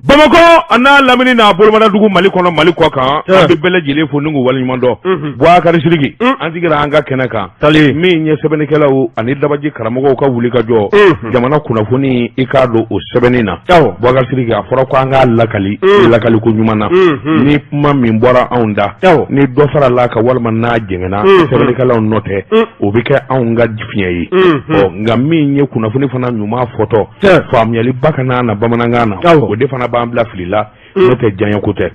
Bamakɔ a n'a lamini n'a bolomadadugu, Mali kɔnɔ, Mali kɔ kan, an bɛ bɛɛ lajɛlen fo ni k'u waleɲuman dɔn. Bubakari Sidiki, an sigira an ka kɛnɛ kan min ye sɛbɛnnikɛlaw ani dabaji karamɔgɔw ka wuli ka jɔ jamana kunnafoni, i k'a dɔn o sɛbɛnni na. Bubakari Sidiki, a fɔra ko an k'a lakali lakaliko ɲuman na. Ni kuma min bɔra anw da, ni dɔ farala kan walima n'a jɛngɛnna, sɛbɛnnikɛlaw nɔ tɛ, o bɛ kɛ anw ka fiɲɛ ye. Ɔ nka min ye kunnafoni fana ɲuman fɔtɔ, faamuyaliba ka n'a na bamanankan na, o de fana b'an bila fili la, n'o tɛ diyaɲɛ ko tɛ.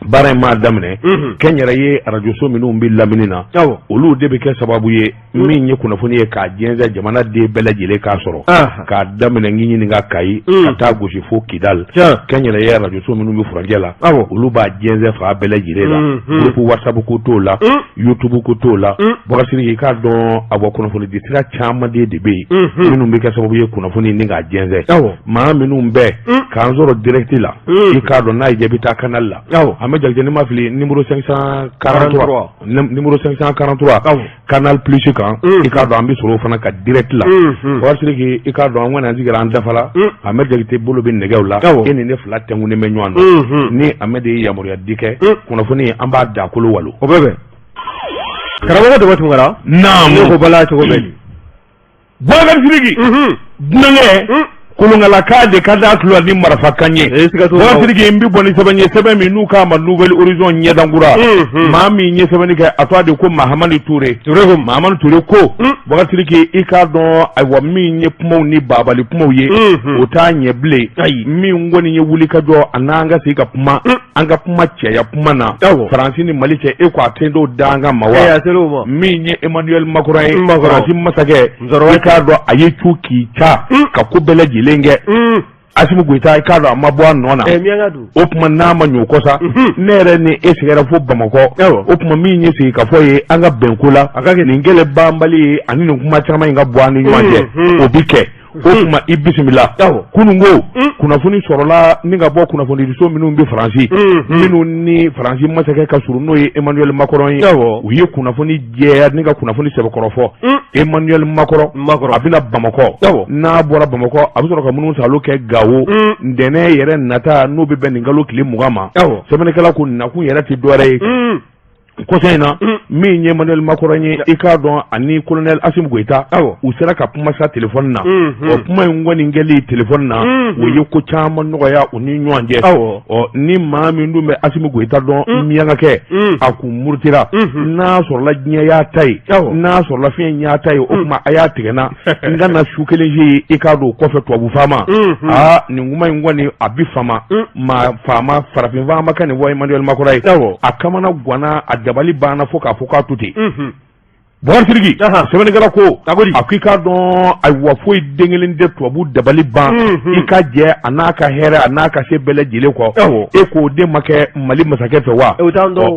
Baara in m'a daminɛ, kɛnyɛrɛye arajoso minnu bɛ lamini na, olu de bɛ kɛ sababu ye min ye kunnafoni ye k'a jɛnsɛn, jamana den bɛɛ lajɛlen k'a sɔrɔ, k'a daminɛ n ɲininka Kayi ka taa gosi fo Kidali. Kɛnyɛrɛye arajoso minnu bɛ furancɛ la, olu b'a jɛnsɛn fan bɛɛ lajɛlen la. Groupe WhatsApp ko t'o la, YouTube ko t'o la. Bubakari Sidiki, i k'a dɔn a bɔ kunnafoni di sira caman de bɛ yen minnu bɛ kɛ sababu ye kunnafoni ni k'a jɛnsɛn. Maa minnu bɛ k'an sɔrɔ direct la, i k'a dɔn n'a y'i diya i bɛ taa canal la. An bɛ Jakite, ni ma fili, numéro 543, numéro 543, Canal Plus kan, i k'a dɔn an bɛ sɔrɔ o fana ka direct la. Bubakari Sidiki, i k'a dɔn an kɔni an sigira an dafala. Ahmed Jakite bolo bɛ nɛgɛw la, e ni ne fila tɛnkunnen bɛ ɲɔgɔn na. Ni Ahmed ye yamaruya di kɛ, kunnafoni an b'a dakolo walo. O bɛ bɛn, karamɔgɔ Daba Tunkara. Naamu. Ne ko bala cogo bɛ di? Bubakari Sidiki, dunankɛ kolonkalakan de ka d'a tulo ni marifakan ye. Bubakari Sidiki, n bɛ bɔ ni sɛbɛn ye, sɛbɛn min n'u k'a ma Nouvel Horizon ɲɛdankura. Maa min ye sɛbɛnni kɛ, a tɔgɔ de ko Mahamani Ture. Mahamani Ture ko, Bubakari Sidiki, i k'a dɔn ayiwa min ye kumaw ni babali kumaw ye, o t'a ɲɛ bilen. Min kɔni ye wulikajɔ a n'an ka sigi ka kuma, an ka kuma cɛya kuma na Faransi ni Mali cɛ, e ko a tɛ dɔw da an ka ma wa? Min ye Emmanuel Macron ye, Faransi masakɛ, i k'a dɔn a ye cu k'i ca ka ko bɛɛ lajɛlen kɛ. Asimi Goyita, i k'a dɔn a ma bɔ a nɔ na. O tuma n'a ma ɲɛ o kɔ sa, ne yɛrɛ ni e sɛgɛrɛ fo Bamakɔ. O tuma min ye sigi ka fɔ ye an ka bɛnko la, nin kɛlɛ banbali ye ani nin kuma caman in ka bɔ an ni ɲɔgɔn cɛ, o bi kɛ. O tuma i bisimila. Kunun ko kunnafoni sɔrɔla ni ka bɔ kunnafonidiso minnu bɛ Faransi, minnu ni Faransi masakɛ ka surun, n'o ye Emmanuel Macron ye, u ye kunnafoni jɛya ni ka kunnafoni sɛbɛkɔrɔ fɔ. Emmanuel Macron, a bɛna Bamakɔ. N'a bɔra Bamakɔ, a bɛ sɔrɔ ka minnu salo kɛ Gawo ntɛnɛn yɛrɛ nata, n'o bɛ bɛn nin kalo tile 20 ma. Sɛbɛnnikɛla ko nakun yɛrɛ tɛ dɔwɛrɛ ye kɔsa in na, min ye Emmanuel Macron ye, i k'a dɔn ani colonel Assimi Goïta, u sera ka kuma sa téléphone na. Ɔ kuma in kɔni kɛli téléphone na, o ye ko caman nɔgɔya u ni ɲɔgɔn cɛ. Ɔ ni maa min dun bɛ Assimi Goïta dɔn, miyankakɛ, a kun murutira. N'a sɔrɔla diɲɛ y'a ta ye, n'a sɔrɔla fiɲɛ y'a ta ye, o tuma a y'a tigɛ n na, n ka na su kelen ye, i k'a dɔn o kɔfɛ tubabu faama. Aa, nin kuma in kɔni a bi fama maa faama, farafin faama ka nin fɔ Emmanuel Macron ye, a kamana ganna, a dabali banna fo k'a fɔ k'a to ten. Bubakari Sidiki, sɛbɛnnikɛla ko a ko i k'a dɔn ayiwa foyi den kelen tɛ tubabu dabali ban i ka jɛ a n'a ka hɛrɛ a n'a ka se bɛɛ lajɛlen kɔ. E k'o den ma kɛ Mali masakɛ fɛ wa?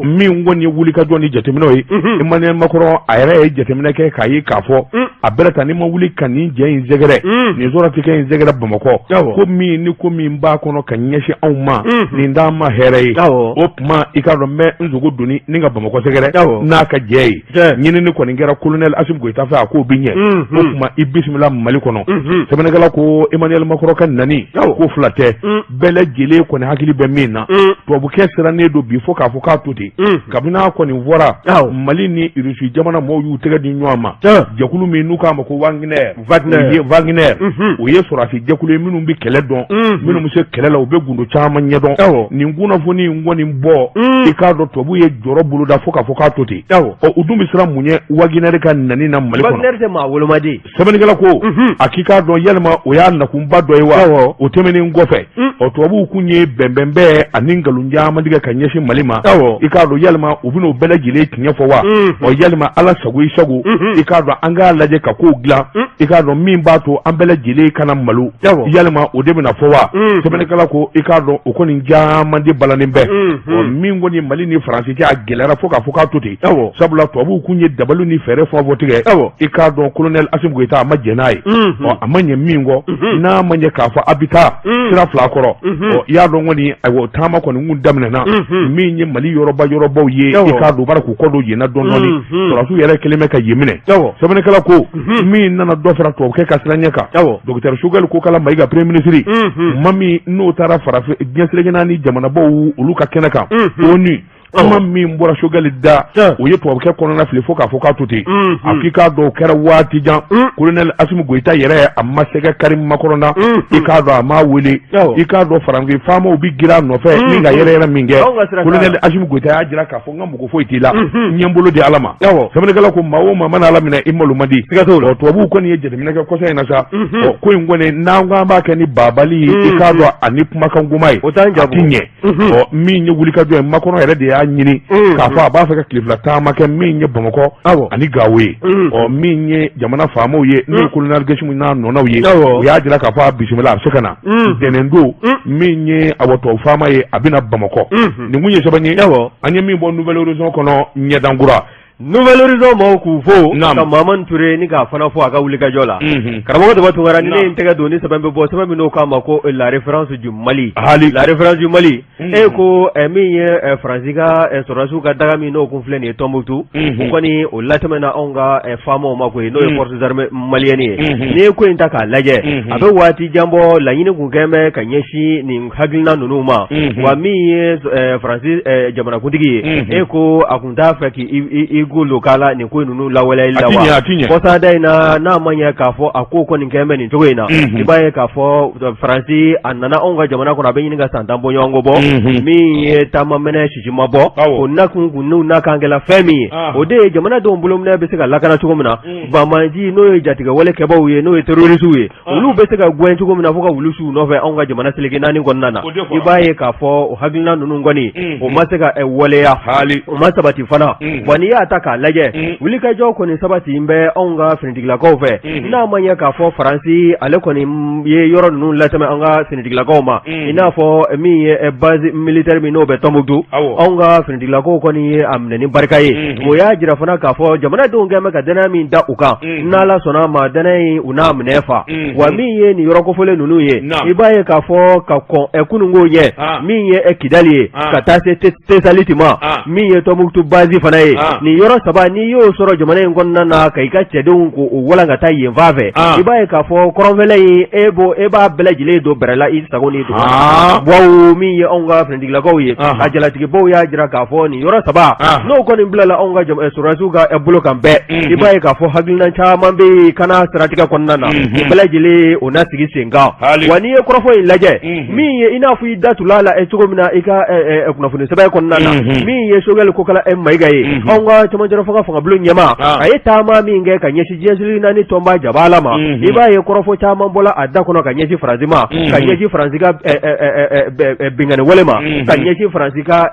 Min kɔni ye wulikajɔ ni jateminɛw ye, Emmanuel Macron a yɛrɛ ye jateminɛ kɛ k'a ye k'a fɔ a bɛrɛ ta ni ma wuli ka nin jɛ in sɛgɛrɛ, nin sɔrɔ tɛ kɛ in sɛgɛrɛ Bamakɔ, ko min ni ko min b'a kɔnɔ ka ɲɛsin anw ma, nin t'an ma hɛrɛ ye. O tuma i k'a dɔn n bɛ n sogo doni ni ka Bamakɔ sɛgɛrɛ n'a ka jɛ ye. Ɲinini kɔni kɛra colonel Assimi Goïta fɛ, a k'o bi ɲɛ. O tuma i bisimila Mali kɔnɔ. Sɛbɛnnikɛla ko Emmanuel Macron ka nani ko fila tɛ, bɛɛ lajɛlen kɔni hakili bɛ min na, tubabukɛ sirannen don bi fo k'a fɔ k'a to ten. Kabini a kɔni fɔra Mali ni Irisi jamana mɔgɔw y'u tɛgɛ di ɲɔgɔn ma, jɛkulu min n'u k'a ma ko Wagner, Wagner, o ye sɔrɔdasi jɛkulu ye minnu bɛ kɛlɛ dɔn, minnu bɛ se kɛlɛ la, u bɛ gundo caman ɲɛdɔn. Nin kunnafoni in kɔni bɔ, i k'a dɔn tubabu ye jɔrɔ boloda fo k'a fɔ k'a to ten. Ɔ u dun bɛ siran mun ye Wagner ka nani na Mali kɔnɔ? Wagner tɛ maa wolomaden. Sɛbɛnnikɛla ko a k'i k'a dɔn yalima o y'a nakunba dɔ ye wa? O tɛmɛnen kɔfɛ, ɔ tubabuw kun ye bɛnbɛnbɛn ani nkalon caman tigɛ ka ɲɛsin Mali ma. I k'a dɔn yalima u bɛn'o bɛɛ lajɛlen tiɲɛ fɔ wa? Ɔ yalima Ala sago i sago, i k'a dɔn an k'a lajɛ ka kow dilan, i k'a dɔn min b'a to an bɛɛ lajɛlen kana malo, yalima o de bɛna fɔ wa? Sɛbɛnnikɛla ko i k'a dɔn o kɔni caman de balannen bɛ. Ɔ min kɔni Mali ni Faransi cɛ, a gɛlɛyara fo k'a fɔ k'a to ten, sabula tubabuw kun ye dabali ni ni fɛɛrɛ fɛn o fɛn tigɛ, i k'a dɔn colonel Assimi Goïta a ma jɛn n'a ye. Ɔ, a ma ɲɛ min kɔ, n'a ma ɲɛ k'a fɔ a bɛ taa sira fila kɔrɔ, ɔ, i y'a dɔn kɔni, ayiwa, taama kɔni kun daminɛna. Min ye Mali yɔrɔba yɔrɔbaw ye, i k'a dɔn u b'a la k'u kɔ don yen na dɔɔni dɔɔni. Sɔrɔdasiw yɛrɛ kɛlen bɛ ka yen minɛ. Sɛbɛnnikɛla ko min nana dɔ fara tubabukɛ ka siranɲɛ kan, docteur Choguel Kokalla Maïga, premier ministre, maa min n'o taara farafin diɲɛ seleke naani jamanabaw olu ka kɛnɛ kan, ONU, kuma min bɔra Choguel da, o ye tubabukɛ kɔnɔna fili fo k'a fɔ k'a to ten. A k'i k'a dɔn o kɛra waati jan, colonel Assimi Goïta yɛrɛ a ma sɛgɛ kari Macron na, i k'a dɔn a m'a wele. I k'a dɔn farafin faamaw bɛ girin a nɔfɛ min ka yɛrɛ yɛrɛ min kɛ, colonel Assimi Goïta y'a jira k'a fɔ n ka mɔgɔ foyi t'i la, n ye n bolo di Ala ma. Sɛbɛnnikɛla ko maa o maa mana Ala minɛ, i malo man di. Ɔ, tubabuw kɔni ye jateminɛ kɛ kɔsa in na sa. Ɔ, ko in kɔni, n'an ko an b'a kɛ ni babali ye, i k'a dɔn ani kumakan goman ye, a ti ɲɛ. Ɔ, min ye wulikajɔ ye, Macron yɛrɛ de y'a ɲini k'a fɔ a b'a fɛ ka tile 2 taama kɛ min ye Bamakɔ ani Gawo ye. Ɔ, min ye jamana faamaw ye, n'o ye colonel Assimi n'a nɔnaw ye, u y'a jira k'a fɔ a bisimila, a bɛ se ka na ntɛnɛn don. Min ye awɔ tubabu faama ye, a bɛna Bamakɔ. Nin kun ye sɛbɛn ye an ye min bɔ Nouvel Horizon kɔnɔ, ɲɛdankura. Nouvel Horizon maaw k'u fo ka Mahamani Ture ni k'a fana fo a ka wulikajɔ la. Karamɔgɔ Daba Tunkara, ni ne ye n tɛgɛ don ni sɛbɛn bɛ bɔ, sɛbɛn min n'o k'a ma ko La Référence du Mali. Hali. La Référence du Mali, e ko min ye Faransi ka sɔrɔdasiw ka daga min n'o kun filɛ nin ye Tombouctou, o kɔni o latɛmɛna anw ka faamaw ma koyi, n'o ye forces armées maliennes ye. N'i ye ko in ta k'a lajɛ, a bɛ waati jan bɔ, laɲini kun kɛn bɛ ka ɲɛsin nin hakilina ninnu ma. Wa min ye Faransi jamanakuntigi ye, e ko a kun t'a fɛ k'i ko k'a la nin ko ninnu lawaleyali la wa kɔsada in na, n'a ma ɲɛ k'a fɔ a ko kɔni kɛn bɛ nin cogo in na, i b'a ye k'a fɔ Faransi a nana anw ka jamana kɔnɔ, a bɛ ɲini ka san 10 bɔ ɲɔgɔn bɔ. Min ye taama mɛnɛ sisi ma bɔ, o nakun kun n'u n'a kan kɛla fɛn min ye, o de ye jamanadenw bolominɛ bɛ se ka lakana cogo min na, banbaanci n'o ye jatigɛwale kɛbaw ye, n'o ye terroristes ye, olu bɛ se ka gɛn cogo min na fo ka wulu su nɔfɛ anw ka jamana seleke naani kɔnɔna na. I b'a ye k'a fɔ o hakilina ninnu kɔni, o ma se ka waleya, o ma sabati fana. Wa n'i y'a ta k'a lajɛ, wulikajɔ kɔni sabati bɛ anw ka finitigilakaw fɛ, n'a ma ɲɛ k'a fɔ Faransi ale kɔni ye yɔrɔ ninnu latɛmɛ an ka finitigilakaw ma, i n'a fɔ min ye base militaire min n'o bɛ Tombouctou, anw ka finitigilakaw kɔni ye a minɛ ni barika ye. O y'a jira fana k'a fɔ jamanadenw kɛn bɛ ka danaya min da u kan, n'Ala sɔnna a ma, danaya in u n'a minɛ fa. Wa min ye nin yɔrɔ kofɔlen ninnu ye, i b'a ye k'a fɔ ka kɔn kununko ɲɛ, min ye Kidali ye ka taa se Tesaliti ma, min ye Tombouctou base fana ye, nin yɔrɔ saba, n'i y'o sɔrɔ jamana in kɔnɔna na, ka i ka cɛdenw k'o walan ka taa yen fan fɛ, i b'a ye k'a fɔ kɔrɔnfɛla in, e b'o e b'a bɛɛ lajɛlen don bɛrɛ la i sago ni dogo. Bawo min ye anw ka finitigilakaw ye, a jalatigibaw y'a jira k'a fɔ nin yɔrɔ saba, n'o kɔni bilala anw ka sɔrɔdasiw ka bolo kan bɛɛ, i b'a ye k'a fɔ hakilina caman bɛ yen kana siratigɛ kɔnɔna na, o bɛɛ lajɛlen o na sigi sen kan. Wa n'i ye kɔrɔfɔ in lajɛ, min ye i n'a fɔ i da tula la cogo min na i ka kunnafoni sɛbɛn kɔnɔna na, min ye Choguel Kokalla Maïga ye, anw ka cɛmancɛ fanga fangabulon ɲɛmaa, a ye taama min kɛ ka ɲɛsin diɲɛ seleke naani tɔnba jabala ma, i b'a ye kɔrɔfɔ caman bɔla a da kɔnɔ ka ɲɛsin Faransi ma, ka ɲɛsin Faransi ka binkanni wale ma, ka ɲɛsin Faransi ka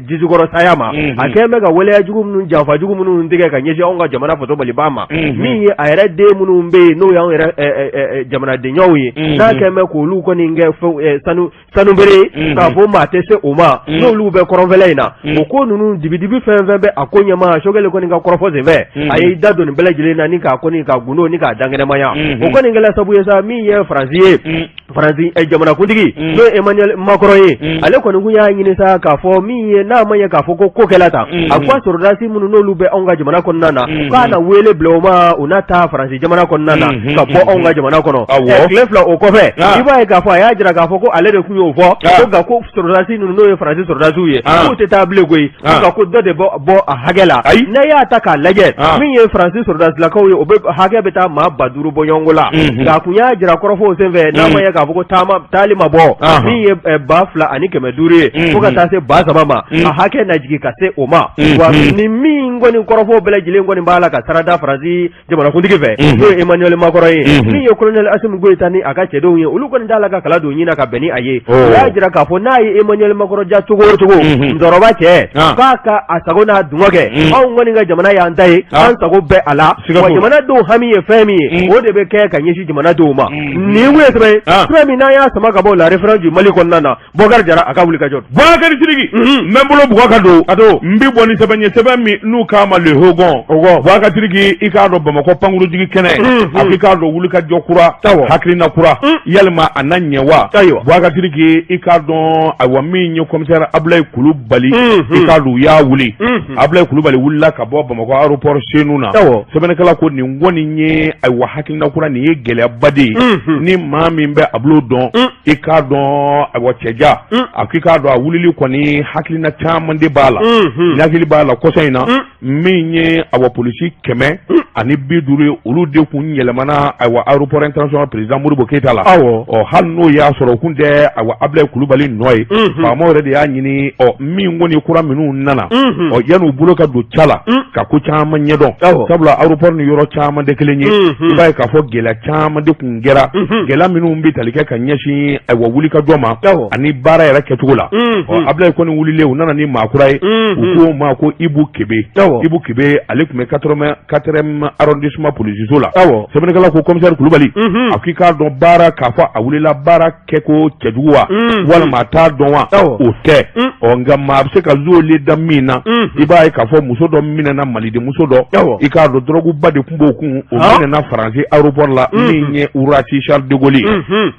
jijukɔrɔ saya ma. A kɛlen bɛ ka waleya jugu minnu, janfa jugu minnu tigɛ ka ɲɛsin anw ka jamana faso Maliba ma, min ye a yɛrɛ den minnu bɛ yen n'o y'anw yɛrɛ jamanadenɲɔgɔnw ye, n'a kɛlen bɛ k'olu kɔni kɛ sanu sanubere k'a fɔ maa tɛ se o ma, n'olu bɛ kɔrɔnfɛla in na, o ko ninnu dibidibi fɛn fɛn bɛ a ko ɲɛma, Choguel kɔni ka kɔrɔfɔ senfɛ, a y'i da don nin bɛɛ lajɛlen na ni k'a kɔni ka gundo ni k'a dankɛnɛmaya. O kɔni kɛla sababu ye sa, min ye Faransi ye, Faransi jamanakuntigi n'o ye Emmanuel Macron ye, ale kɔni kun y'a ɲini sa k'a fɔ min ye, n'a ma ɲɛ k'a fɔ ko ko kɛla tan, a ko a sɔrɔdasi minnu n'olu bɛ anw ka jamana kɔnɔna na, k'a na wele bila o ma, u na taa Faransi jamana kɔnɔna na ka bɔ anw ka jamana kɔnɔ. Tile 2 o kɔfɛ, i b'a ye k'a fɔ a y'a jira k'a fɔ ko ale de kun y'o fɔ ko nka ko sɔrɔdasi ninnu n'o ye Faransi sɔrɔdasiw ye, k'u tɛ taa bilen koyi, nka ko dɔ de bɔ a hakɛ la. N'a y'a ta k'a lajɛ, min ye Faransi sɔrɔdasilakaw ye, o bɛ hakɛ bɛ taa maa 5000 bɔ ɲɔgɔnko la, nka a kun y'a jira kɔrɔfɔw senfɛ, n'a ma ɲɛ k'a fɔ ko taama taali ma bɔ, min ye 2500 ye fo ka taa se 3000 ma, a hakɛ na jigin ka se o ma. Wa ni min kɔni kɔrɔfɔw bɛɛ lajɛlen kɔni b'a la ka sara da Faransi jamanakuntigi fɛ, n'o ye Emmanuel Macron ye, min ye colonel Assimi Goïta ni a ka cɛdenw ye, olu kɔni t'a la ka kala don ɲin na ka bɛn ni a ye. O y'a jira k'a fɔ n'a ye Emmanuel Macron ja cogo o cogo, musokɔrɔba cɛ k'a ka a sago n'a dungɔ kɛ, anw kɔni ka jamana y'an ta ye, an sago bɛɛ a la. Wa jamanadenw hami ye fɛn min ye, o de bɛ kɛ ka ɲɛsin jamanadenw ma. Nin kun ye sɛbɛn ye, sɛbɛn min n'an y'a sama ka bɔ La Référence du Mali kɔnɔna na. Bɔkari Jara a ka wuli ka jɔ. Bakari Sidiki, n bɛ n bolo bugɔ ka don, a don n bɛ bɔ ni sɛbɛn ye, sɛbɛn min n'u k'a ma Le Hogon Boubacar i k'a dɔn Bamakɔ pankurujigi kɛnɛ a k'i k'a dɔn wulikajɔ kura hakilina kura yalima a na ɲɛ wa Boubacar i k'a dɔn ayiwa min ye commissaire Abulayi Kulubali i k'a dɔn u y'a wuli Abulayi Kulubali wulila ka bɔ Bamakɔ aéroport Senu na sɛbɛnnikɛla ko nin kɔni ye ayiwa hakilina kura nin ye gɛlɛyaba de ye ni maa min bɛ Abulo dɔn i k'a dɔn ayiwa cɛja a k'i k'a dɔn a wulili kɔni hakilina caman de b'a la ni hakili b'a la kɔsa in na min ye awa polisi 150 ye olu de kun yɛlɛmana ayiwa aéroport international président Modibo Keyita la ɔ hali n'o y'a sɔrɔ o kun tɛ ayiwa Abulayi Kulubali nɔ ye faamaw yɛrɛ de y'a ɲini ɔ min kɔni kura minnu nana ɔ yan'u bolo ka don ca la ka ko caman ɲɛdɔn sabula aéroport ni yɔrɔ caman tɛ kelen ye i b'a ye k'a fɔ gɛlɛya caman de kun kɛra gɛlɛya minnu bɛ tali kɛ ka ɲɛsin ayiwa wulikajɔ ma ani baara yɛrɛ kɛcogo la ɔ Abulayi kɔni wulilen u nana ni maa kura ye u k'o ma ko Ibu Kebe Ibu Kebe ale tun bɛ quatrième arrondissement polisiso la sɛbɛnnikɛla ko commissaire Kulubali a k'i k'a dɔn baara k'a fɔ a wulila baara kɛko cɛjugu wa walima a t'a dɔn wa o tɛ ɔ nka maa bɛ se ka zole da min na i b'a ye k'a fɔ muso dɔ minɛna maliden muso dɔ i k'a dɔn dɔrɔguba de tun b'o kun o minɛna Faransi aéroport la min ye Roissy Charles de Gaulle ye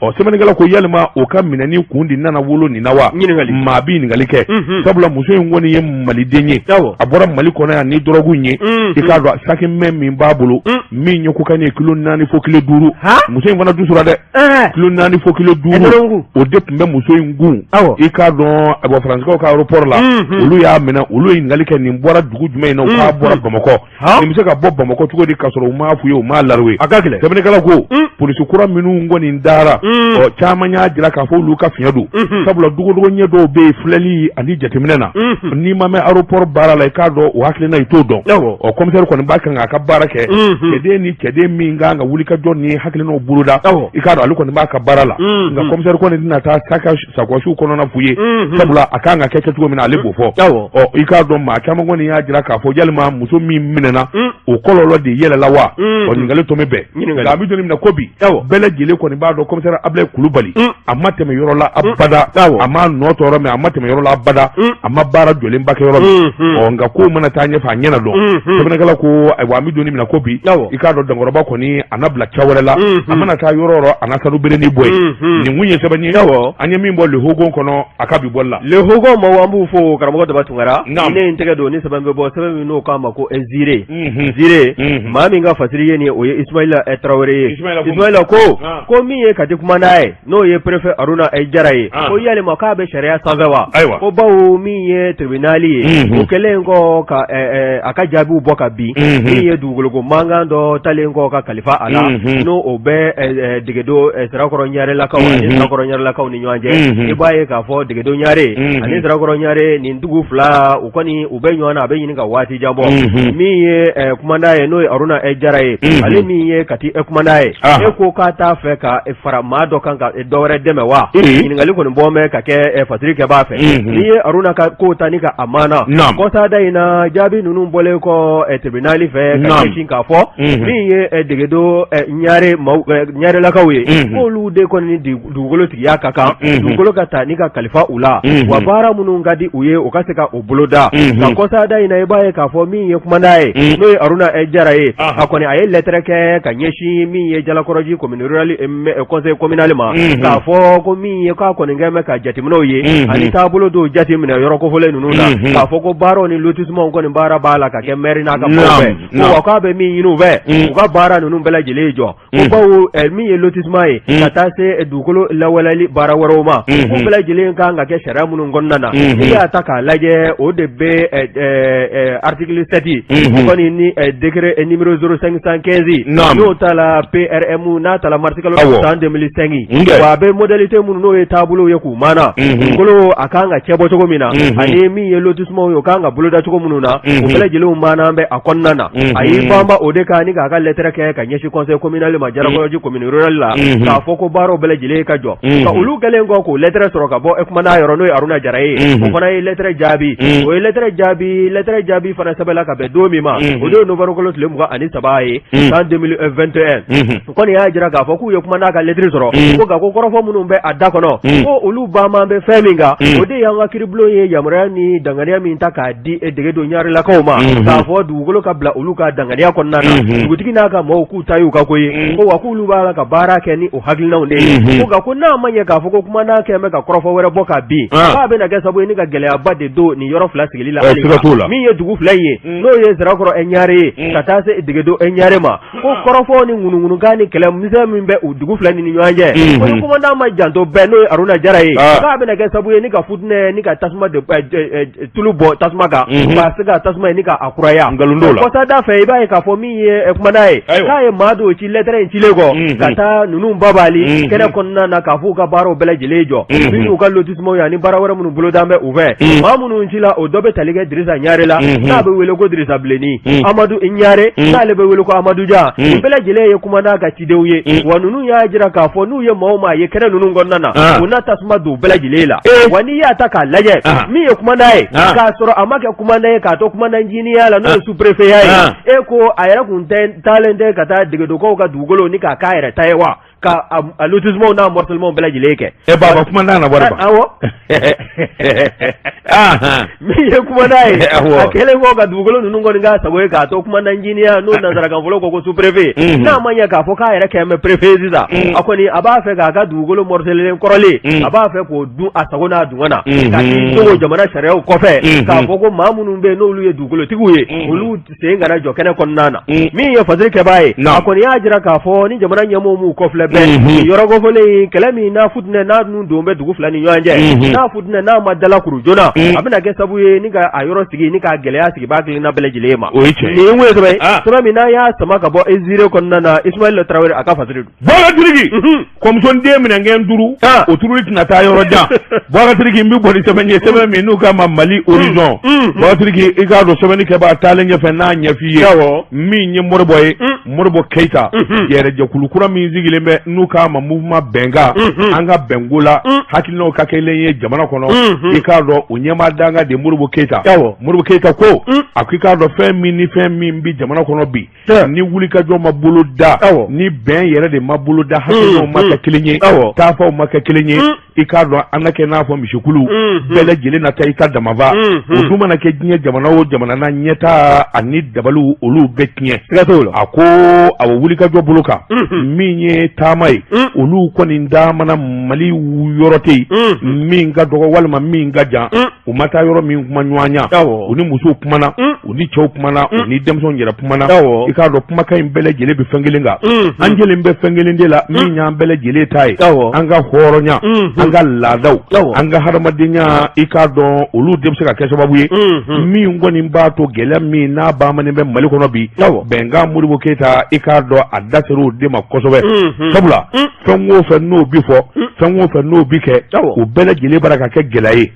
ɔ sɛbɛnnikɛla ko yalima o ka minɛni kun de nana wolo nin na wa maa bɛ ɲininkali kɛ sabula muso in kɔni ye maliden ye a bɔra Mali kɔnɔ yan ni dɔrɔgu in ye i k'a dɔn sakimɛ min b'a bolo min ye cocaïne ye kilo 4 fo kilo 5 muso in fana dusura dɛ kilo 4 fo kilo 5 o de tun bɛ muso in kun i k'a dɔn ayiwa Faransikaw ka aéroport la olu y'a minɛ olu ye ɲininkali kɛ nin bɔra dugu jumɛn in na u k'a bɔra Bamakɔ nin bɛ se ka bɔ Bamakɔ cogo di k'a sɔrɔ u m'a f'u ye u m'a lariwe a ka gɛlɛn sɛbɛnnikɛla ko polisi kura minnu kɔni dara ɔ caman y'a jira k'a fɔ olu ka fiɲɛ don sabula dogodogo ɲɛ dɔw bɛ yen filɛli ani jateminɛ na n'i ma mɛn aéroport baara la i k'a dɔn o hakilina i t'o dɔn ɔ commissaire kɔni b'a kan k'a ka baara kɛ cɛden ni cɛden min kan ka wulikajɔ ni hakilinaw boloda i k'a dɔn ale kɔni b'a ka baara la nka commissaire kɔni tɛna taa sakɔsiw kɔnɔna f'u ye sabula a kan ka kɛ kɛcogo min na ale b'o fɔ ɔ i k'a dɔn maa caman kɔni y'a jira k'a fɔ yalima muso min minɛna o kɔlɔlɔ de yɛlɛla wa ɔ ɲininkali tɔ bɛ bɛn nka an bɛ don min na ko bi bɛɛ lajɛlen kɔni b'a dɔn commissaire Abulayi Kulubali a ma tɛmɛ yɔrɔ la abada a ma nɔ tɔɔrɔ mɛn a ma tɛmɛ yɔrɔ la abada a ma baara jɔlenba kɛ yɔrɔ min ɔ nka ko mana taa ɲɛfɛ a ɲɛ na dɔn sɛbɛnnikɛla ko ayiwa an bɛ don min na ko bi i k'a dɔn dankɔrɔba kɔni a na bila ca wɛrɛ la a mana taa yɔrɔ o yɔrɔ a na sanu berenin bɔ yen nin kun ye sɛbɛn ye an ye min bɔ Le Hogon kɔnɔ a ka bi bɔli la Le Hogon maaw an b'u fo karamɔgɔ Daba Tunkara ne ye n tɛgɛ don ni sɛbɛn bɛ bɔ sɛbɛn min n'o k'a ma ko Ziire Ziire maa min ka fasiri ye nin ye o ye Ismaila Tarawele ye Ismaila ko ko min ye Kati kumandan ye n'o ye préfet Haruna Jara ye ko yalima k'a bɛ sariya sanfɛ wa ko bawo min ye tribunal ye o kɛlen kɔ ka a ka jaabiw bɔ ka bin min ye dugukoloko mankan dɔ talen kɔ ka kalifa a la n'o o bɛ Degedo Sirakɔrɔ Ɲarelakaw ani Sirakɔrɔ Ɲarelakaw ni ɲɔgɔn cɛ i b'a ye k'a fɔ Degedo Ɲare ani Sirakɔrɔ Ɲare nin dugu fila u kɔni u bɛ ɲɔgɔn na a bɛ ɲini ka waati jan bɔ min ye kumandan ye n'o ye Haruna Jara ye ale min ye Kati kumandan ye e ko k'a t'a fɛ ka fara maa dɔ kan ka dɔ wɛrɛ dɛmɛ wa ɲininkali kɔni bɔ bɛ ka kɛ fasiri kɛbaa fɛ n'i ye Haruna ka ko ta ni ka a maana kɔsada in na jaabi ninnu bɔlen kɔ tribunal fɛ ka ɲɛsin k'a fɔ min ye Degedo Ɲare Ɲarelakaw ye k'olu de kɔni dugukolo tigiya ka kan dugukolo ka ta ni ka kalifa u la wa baara minnu ka di u ye u ka se ka o boloda nka kɔsada in na i b'a ye k'a fɔ min ye kumandan ye n'o ye Haruna Jara ye a kɔni a ye lɛtɛrɛ kɛ ka ɲɛsin min ye Jalakɔrɔji commune rurale conseil communal ma k'a fɔ ko min ye k'a kɔni kɛlen bɛ ka jateminɛw ye ani taabolo dɔw jateminɛ yɔrɔ kofɔlen ninnu na k'a fɔ ko baaraw ni lotissement kɔni baara b'a la ka kɛ maire n'a ka maaw fɛ wa k'a bɛ min ɲini u fɛ u ka baara ninnu bɛɛ lajɛlen jɔ ko bawo min ye lotissement ye ka taa se dugukolo lawaleyali baara wɛrɛw ma o bɛɛ lajɛlen kan ka kɛ sariya minnu kɔnɔna na n'i y'a ta k'a lajɛ o de bɛ article 7 o kɔni ni décret numéro 0515 n'o tala PRM n'a tala mars kalo san 2005 wa a bɛ modalité minnu n'o ye taabolo ye k'u maana dugukolo a kan ka cɛbɔ cogo min na ani min ye lotissement ye o kan ka boloda cogo minnu na o bɛɛ lajɛlen maana bɛ a kɔnɔna na a y'i banba o de kan ni k'a ka lɛtɛrɛ kɛ ka ɲɛsin conseil communal ma Jalakɔrɔji commune rurale la k'a fɔ ko baaraw bɛɛ lajɛlen ka jɔ nka olu kɛlen kɔ k'o lɛtɛrɛ sɔrɔ ka bɔ kumandan yɔrɔ n'o ye Haruna Jara ye o fana ye lɛtɛrɛ jaabi o ye lɛtɛrɛ jaabi lɛtɛrɛ jaabi fana sɛbɛnla ka bɛn don min ma o don ye novembre kalo tile 23 ye san 2021 kɔni y'a jira k'a fɔ k'u ye kumandan ka lɛtɛrɛ sɔrɔ ko nka ko kɔrɔfɔ minnu bɛ a da kɔnɔ ko olu banban bɛ fɛn min kan o de y'an ka kiiribulon ye yamaruya ni danganiya min ta k'a di Degedo Ɲarela ɲarelakaw ma k'a fɔ dugukolo ka bila olu ka danganiya kɔnɔna na, dugutigi n'a ka maaw k'u ta y'u ka ko ye, ko wa k'olu b'a la ka baara kɛ ni o hakilinaw de ye, ko nka ko n'a ma ɲɛ k'a fɔ ko kumandan kɛlen bɛ ka kɔrɔfɔ wɛrɛ bɔ ka bin, k'a bɛna kɛ sababu ye ni ka gɛlɛyaba de don nin yɔrɔ fila sigili la. Min ye dugu fila in ye, n'o ye Sirakɔrɔ Ɲare ye ka taa se Degedo Ɲare ma, ko kɔrɔfɔ ni ŋunuŋunukan ni kɛlɛ misɛn min bɛ u dugu fila ni ɲɔgɔn cɛ, ko ni commandant ma janto bɛɛ, n'o ye Haruna Jara ye, k'a bɛna kɛ sababu ye ni ka futinɛ ni ka tasuma de tulu bɔ tasuma kan, ka se ka tasuma ni ka a kuraya. Nkalon t'o la. Kɔsada fɛ, i b'a ye k'a fɔ min ye commandant ye, k'a ye maa dɔw ci lɛtɛrɛ in cilen kɔ ka taa ninnu babali kɛnɛ kɔnɔna na, k'a f'u ka baaraw bɛɛ lajɛlen jɔ, min y'u ka lotissement ye ani baara wɛrɛ minnu boloda bɛ u fɛ. Maa minnu cila, o dɔ bɛ tali kɛ Dirisa Ɲare la, n'a bɛ wele ko Dirisa Bilenni, Amadu Ɲare, n'ale bɛ wele ko Amadu Jan. Nin bɛɛ lajɛlen ye commandant ka cidenw ye. Wa ninnu y'a jira k'a fɔ n'u ye maa o maa ye kɛnɛ ninnu kɔnɔna na, u na tasuma don bɛɛ lajɛlen la. Wa n'i y'a ta k'a lajɛ, min ye commandant ye, k'a sɔrɔ a ma kɛ commandant ye k'a to commandant ncininya la, n'o ye sous-préfet ya ye, e ko a yɛrɛ kun tɛ taalen tɛ ka taa Degedokaw ka dugukolo ni k'a k'a yɛrɛ ta ye wa, ka a lotissement n'a morcellement bɛɛ lajɛlen kɛ. E baba, commandant na wari ba. Awɔ, min ye commandant ye, a kɛlen kɔ ka dugukolo ninnu kɔni k'a sago ye k'a to commandant ncininya, n'o nansarakan fɔlɔ ko sous-préfet, n'a ma ɲɛ k'a fɔ k'a yɛrɛ kɛlen bɛ préfet sisan, a kɔni a b'a fɛ k'a ka dugukolo morcelelen kɔrɔlen, a b'a fɛ k'o dun a sago n'a dungɔ na, ka t'i dogo jamana sariyaw kɔfɛ, k'a fɔ ko maa minnu bɛ yen n'olu ye dugukolotigiw ye, olu sen kana jɔ kɛnɛ kɔnɔna na. Min ye fasiri kɛbaa ye, a kɔni y'a jira k'a fɔ ni jamana ɲɛmɔgɔw m'u kɔfilɛ bɛɛ nin yɔrɔ kofɔlen in, kɛlɛ min n'a futinɛ n'a nun don bɛ dugu fila ni ɲɔgɔn cɛ, n'a futinɛ n'a ma dalakuru joona, a bɛna kɛ sababu ye ni ka a yɔrɔ sigi ni k'a gɛlɛya sigibaa kelenna bɛɛ lajɛlen ma. O ye tiɲɛ ye. Nin ye sɛbɛn ye, sɛbɛn min n'an y'a sama ka bɔ Eziure kɔnɔna na, Ismaël Tarawele a ka fasiri don. Bɔka Tiriki, kɔmuso den minɛ gɛn duuru, o turuli tɛna taa yɔrɔ jan. Bɔka Tiriki, n bɛ bɔ ni sɛbɛn ye, sɛbɛn min n'u k'a ma Mali Horizon. Bɔka Tiriki, i k'a dɔn sɛbɛnni kɛbaa taalen ɲɛfɛ n'a ɲɛf'i ye min ye Moribo ye, Moribo Keyita, yɛrɛjɛkulu kura min sigilen bɛ n'u k'a ma mouvement bɛnkan, an ka bɛnko la, hakilinaw ka kelen ye jamana kɔnɔ, i k'a dɔn o ɲɛmaa dankan de Moribo Keyita. Moribo Keyita ko a ko i k'a dɔn fɛn min ni fɛn min bɛ jamana kɔnɔ bi, ni wulikajɔ ma bolo da, ni bɛn yɛrɛ de ma bolo da, hakilinaw ma kɛ kelen ye, taafaw ma kɛ kelen ye, i k'a dɔn an na kɛ n'a fɔ misikulu, bɛɛ lajɛlen na taa i ta damaba. O dun mana kɛ diɲɛ jamana o jamana na, ɲɛtaa ani dabaliw olu bɛ tiɲɛ. Siga t'o la. A ko awɔ, wulikajɔ bolo kan, min ye taama ye, olu kɔni taamana Mali yɔrɔ tɛ yen min ka dɔgɔ walima min ka jan, u ma taa yɔrɔ min kuma ɲɔgɔnya. U ni musow kumana, u ni cɛw kumana, u ni denmisɛnw yɛrɛ kumana. I k'a dɔn kumakan in bɛɛ lajɛlen bɛ fɛn kelen kan, an jɛlen bɛ fɛn kelen de la, min y'an bɛɛ lajɛlen ta ye, an ka hɔrɔnya, an ka laadaw, an ka hadamadenya. I k'a dɔn olu de bɛ se ka kɛ sababu ye min kɔni b'a to gɛlɛya min n'a bamanen bɛ Mali kɔnɔ bi, bɛnkan Modibo Keyita, i k'a dɔn a da sera o de ma kosɛbɛ, sabula fɛn o fɛn n'o bi fɔ, fɛn o fɛn n'o bi kɛ, o bɛɛ lajɛlen bara ka kɛ gɛlɛya ye.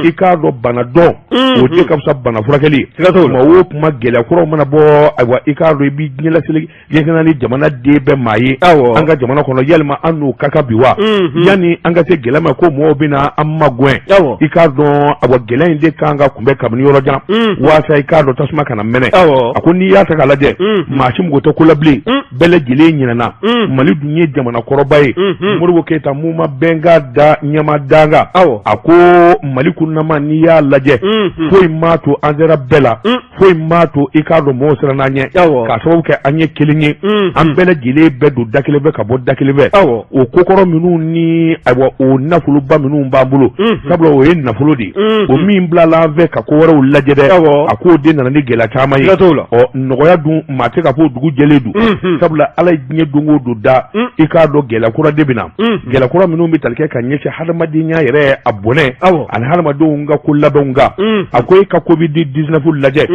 I k'a dɔn bana dɔn, o de ka fisa bana furakɛli ye. Tuma o tuma gɛlɛya kuraw mana bɔ, ayiwa, i k'a dɔn i b'i diɲɛ laseli ni jamana den bɛɛ maa ye an ka jamana kɔnɔ, yalima an n'o ka kan bi wa? Yanni an ka se gɛlɛya ma ko mɔgɔw bɛna an magɛn, i k'a dɔn awa gɛlɛya in de kan ka kunbɛn kabini yɔrɔ jan, waasa i k'a dɔn tasuma kana mɛnɛ. A ko n'i y'a ta k'a lajɛ, maa si mago tɛ ko la bilen, bɛɛ lajɛlen ɲinɛna. Mali dun ye jamana kɔrɔba ye. Modibo Keyita, mouvement bɛnkan da ɲɛmaa dankan, a ko Mali kunnama, n'i y'a lajɛ, foyi m'a to an sera bɛɛ la, foyi m'a to i k'a dɔn mɔgɔw siranna an ɲɛ, k'a sababu kɛ an ye kelen ye, an bɛɛ lajɛlen bɛ don da kelen fɛ ka bɔ da kelen fɛ. O kokɔrɔ minnu ni ayiwa o nafoloba minnu b'an bolo, sabula o ye nafolo de ye, o min bilala an fɛ ka ko wɛrɛw lajɛ dɛ, a k'o de nana ni gɛlɛya caman ye. Ɔ nɔgɔya dun, maa tɛ k'a fɔ dugu jɛlen don, sabula Ala ye diɲɛ don o don da, i k'a dɔn gɛlɛya kura de bɛ na, gɛlɛya kura minnu bɛ tali kɛ ka ɲɛsin hadamadenya yɛrɛ a bɔnɛ ani hadamadenw ka ko labɛnw kan. A ko e ka covid 19 lajɛ,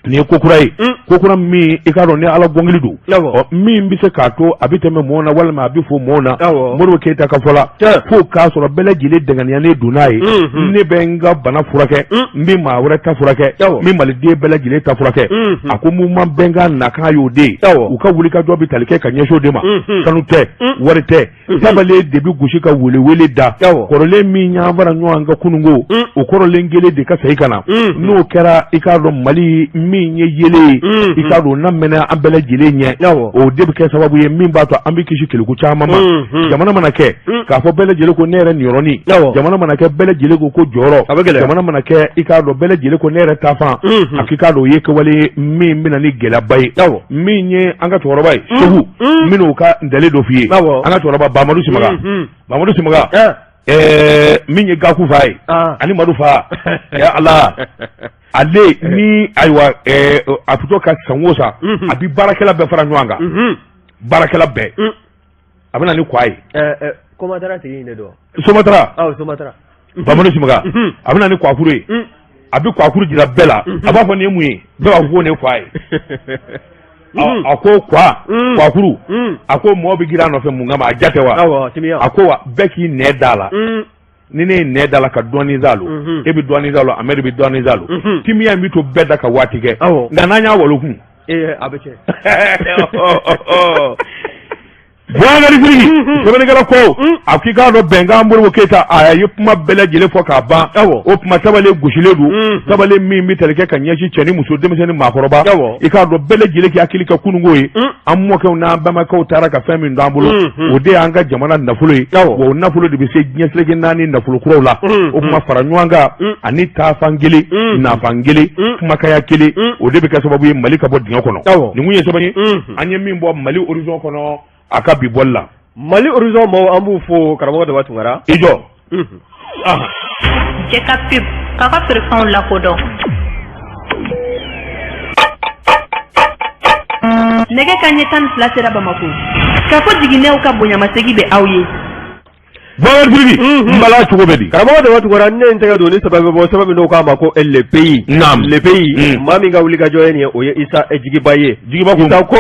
nin ye ko kura ye, ko kura min i k'a dɔn ni Ala gɔngili don, ɔ min bɛ se k'a to a bɛ tɛmɛ mɔɔw na walima a bɛ fɔ mɔɔw na. Modibo Keyita ka fɔ la, fo k'a sɔrɔ bɛɛ lajɛlen danganiyanen don n'a ye, ne bɛ n ka bana furakɛ, n bɛ maa wɛrɛ ta furakɛ, n bɛ maliden bɛɛ lajɛlen ta furakɛ. A ko mouvement bɛnkan nakan y'o de ye, u ka wulikajɔ bɛ tali kɛ ka ɲɛsin o de ma. Sanu tɛ, wari tɛ, tabale de bɛ gosi ka welewele da. Kɔrɔlen min y'an fara ɲɔgɔn kan kununko, o kɔrɔlen kelen de ka segin ka na. N'o kɛra, i k'a dɔn Mali min min ye yeelen ye, i k'a dɔn n'a mɛnna an bɛɛ lajɛlen ɲɛ, o de bɛ kɛ sababu ye min b'a to an bɛ kisi keleku caman ma. Jamana mana kɛ k'a fɔ bɛɛ lajɛlen ko ne yɛrɛ niyɔrɔnin, jamana mana kɛ bɛɛ lajɛlen ko ko jɔyɔrɔ, jamana mana kɛ i k'a dɔn bɛɛ lajɛlen ko ne yɛrɛ taafan, a k'i k'a dɔn o ye kɛwale ye min bɛ na ni gɛlɛyaba ye. Min ye an ka cɛkɔrɔba ye Segu, n bɛn'o ka ntalen dɔ f'i ye. An ka cɛkɔrɔba Bamadu Simaga, Bamadu Simaga, min ye Gaku fa ye ani Madu fa, ya Ala, ale ni ayiwa a bɛ to ka san o san a bɛ baarakɛla bɛɛ fara ɲɔgɔn kan, baarakɛla bɛɛ, a bɛ na ni kwa ye. Somatara tigi in de don. Somatara. Awɔ, Somatara. Bamadu Simaga, a bɛ na ni kwakuru ye, a bɛ kwakuru jira bɛɛ la, a b'a fɔ nin ye mun ye, bɛɛ b'a fɔ ko nin ye kwa ye. A ko kwa kwakuru, a ko mɔgɔ bɛ girin a nɔfɛ mun kama, a ja tɛ wa? A ko wa bɛɛ k'i nɛn d'a la. Ni ne ye nɛn d'a la ka dɔɔnin zalo, e bɛ dɔɔnin zalo, Amɛdi bɛ dɔɔnin zalo, timiya in bɛ to bɛɛ da ka waati kɛ, nka n'an y'a walo kun, a bɛ tiɲɛ. Bukari Sidiki, sɛbɛnnikɛla ko a k'i k'a dɔn bɛnkan Modibo Keyita, a ye kuma bɛɛ lajɛlen fɔ k'a ban. O tuma tabale gosilen don, tabale min bɛ tali kɛ ka ɲɛsin cɛ ni muso, denmisɛnnin, maakɔrɔba. I k'a dɔn bɛɛ lajɛlen k'i hakili kɛ kununko ye. An mɔkɛw n'an bɛnbakɛw taara ka fɛn min to an bolo, o de y'an ka jamana nafolo ye. Wa o nafolo de bɛ se diɲɛ seleke naani nafolo kuraw la. O tuma fara ɲɔgɔn kan ani taafan kelen, nafan kelen, kumakaya kelen, o de bɛ kɛ sababu ye Mali ka bɔ dingɛ kɔnɔ. Nin kun ye sɛbɛn ye an ye min bɔ Mali Horizon kɔnɔ a ka bi bɔli la. Mali Horizon maaw, an b'u fo. Karamɔgɔ Daba Tunkara. I jɔ. Cɛ ka pub k'a ka feerefɛnw lakodɔn. Nɛgɛ kanɲɛ 12 sera Bamakɔ. Kafo jiginɛw ka bonyamasegin bɛ aw ye. Bukari Sidiki, n bala cogo bɛ di? Karamɔgɔ Daba Tunkara, ne ye n tɛgɛ don ni sɛbɛn bɛ bɔ, sɛbɛn min n'o k'a ma ko Le Pays. Naam. Le Pays, maa min ka wulikajɔ ye nin ye, o ye Isa Jigiba ye. Jigiba ko. Isa ko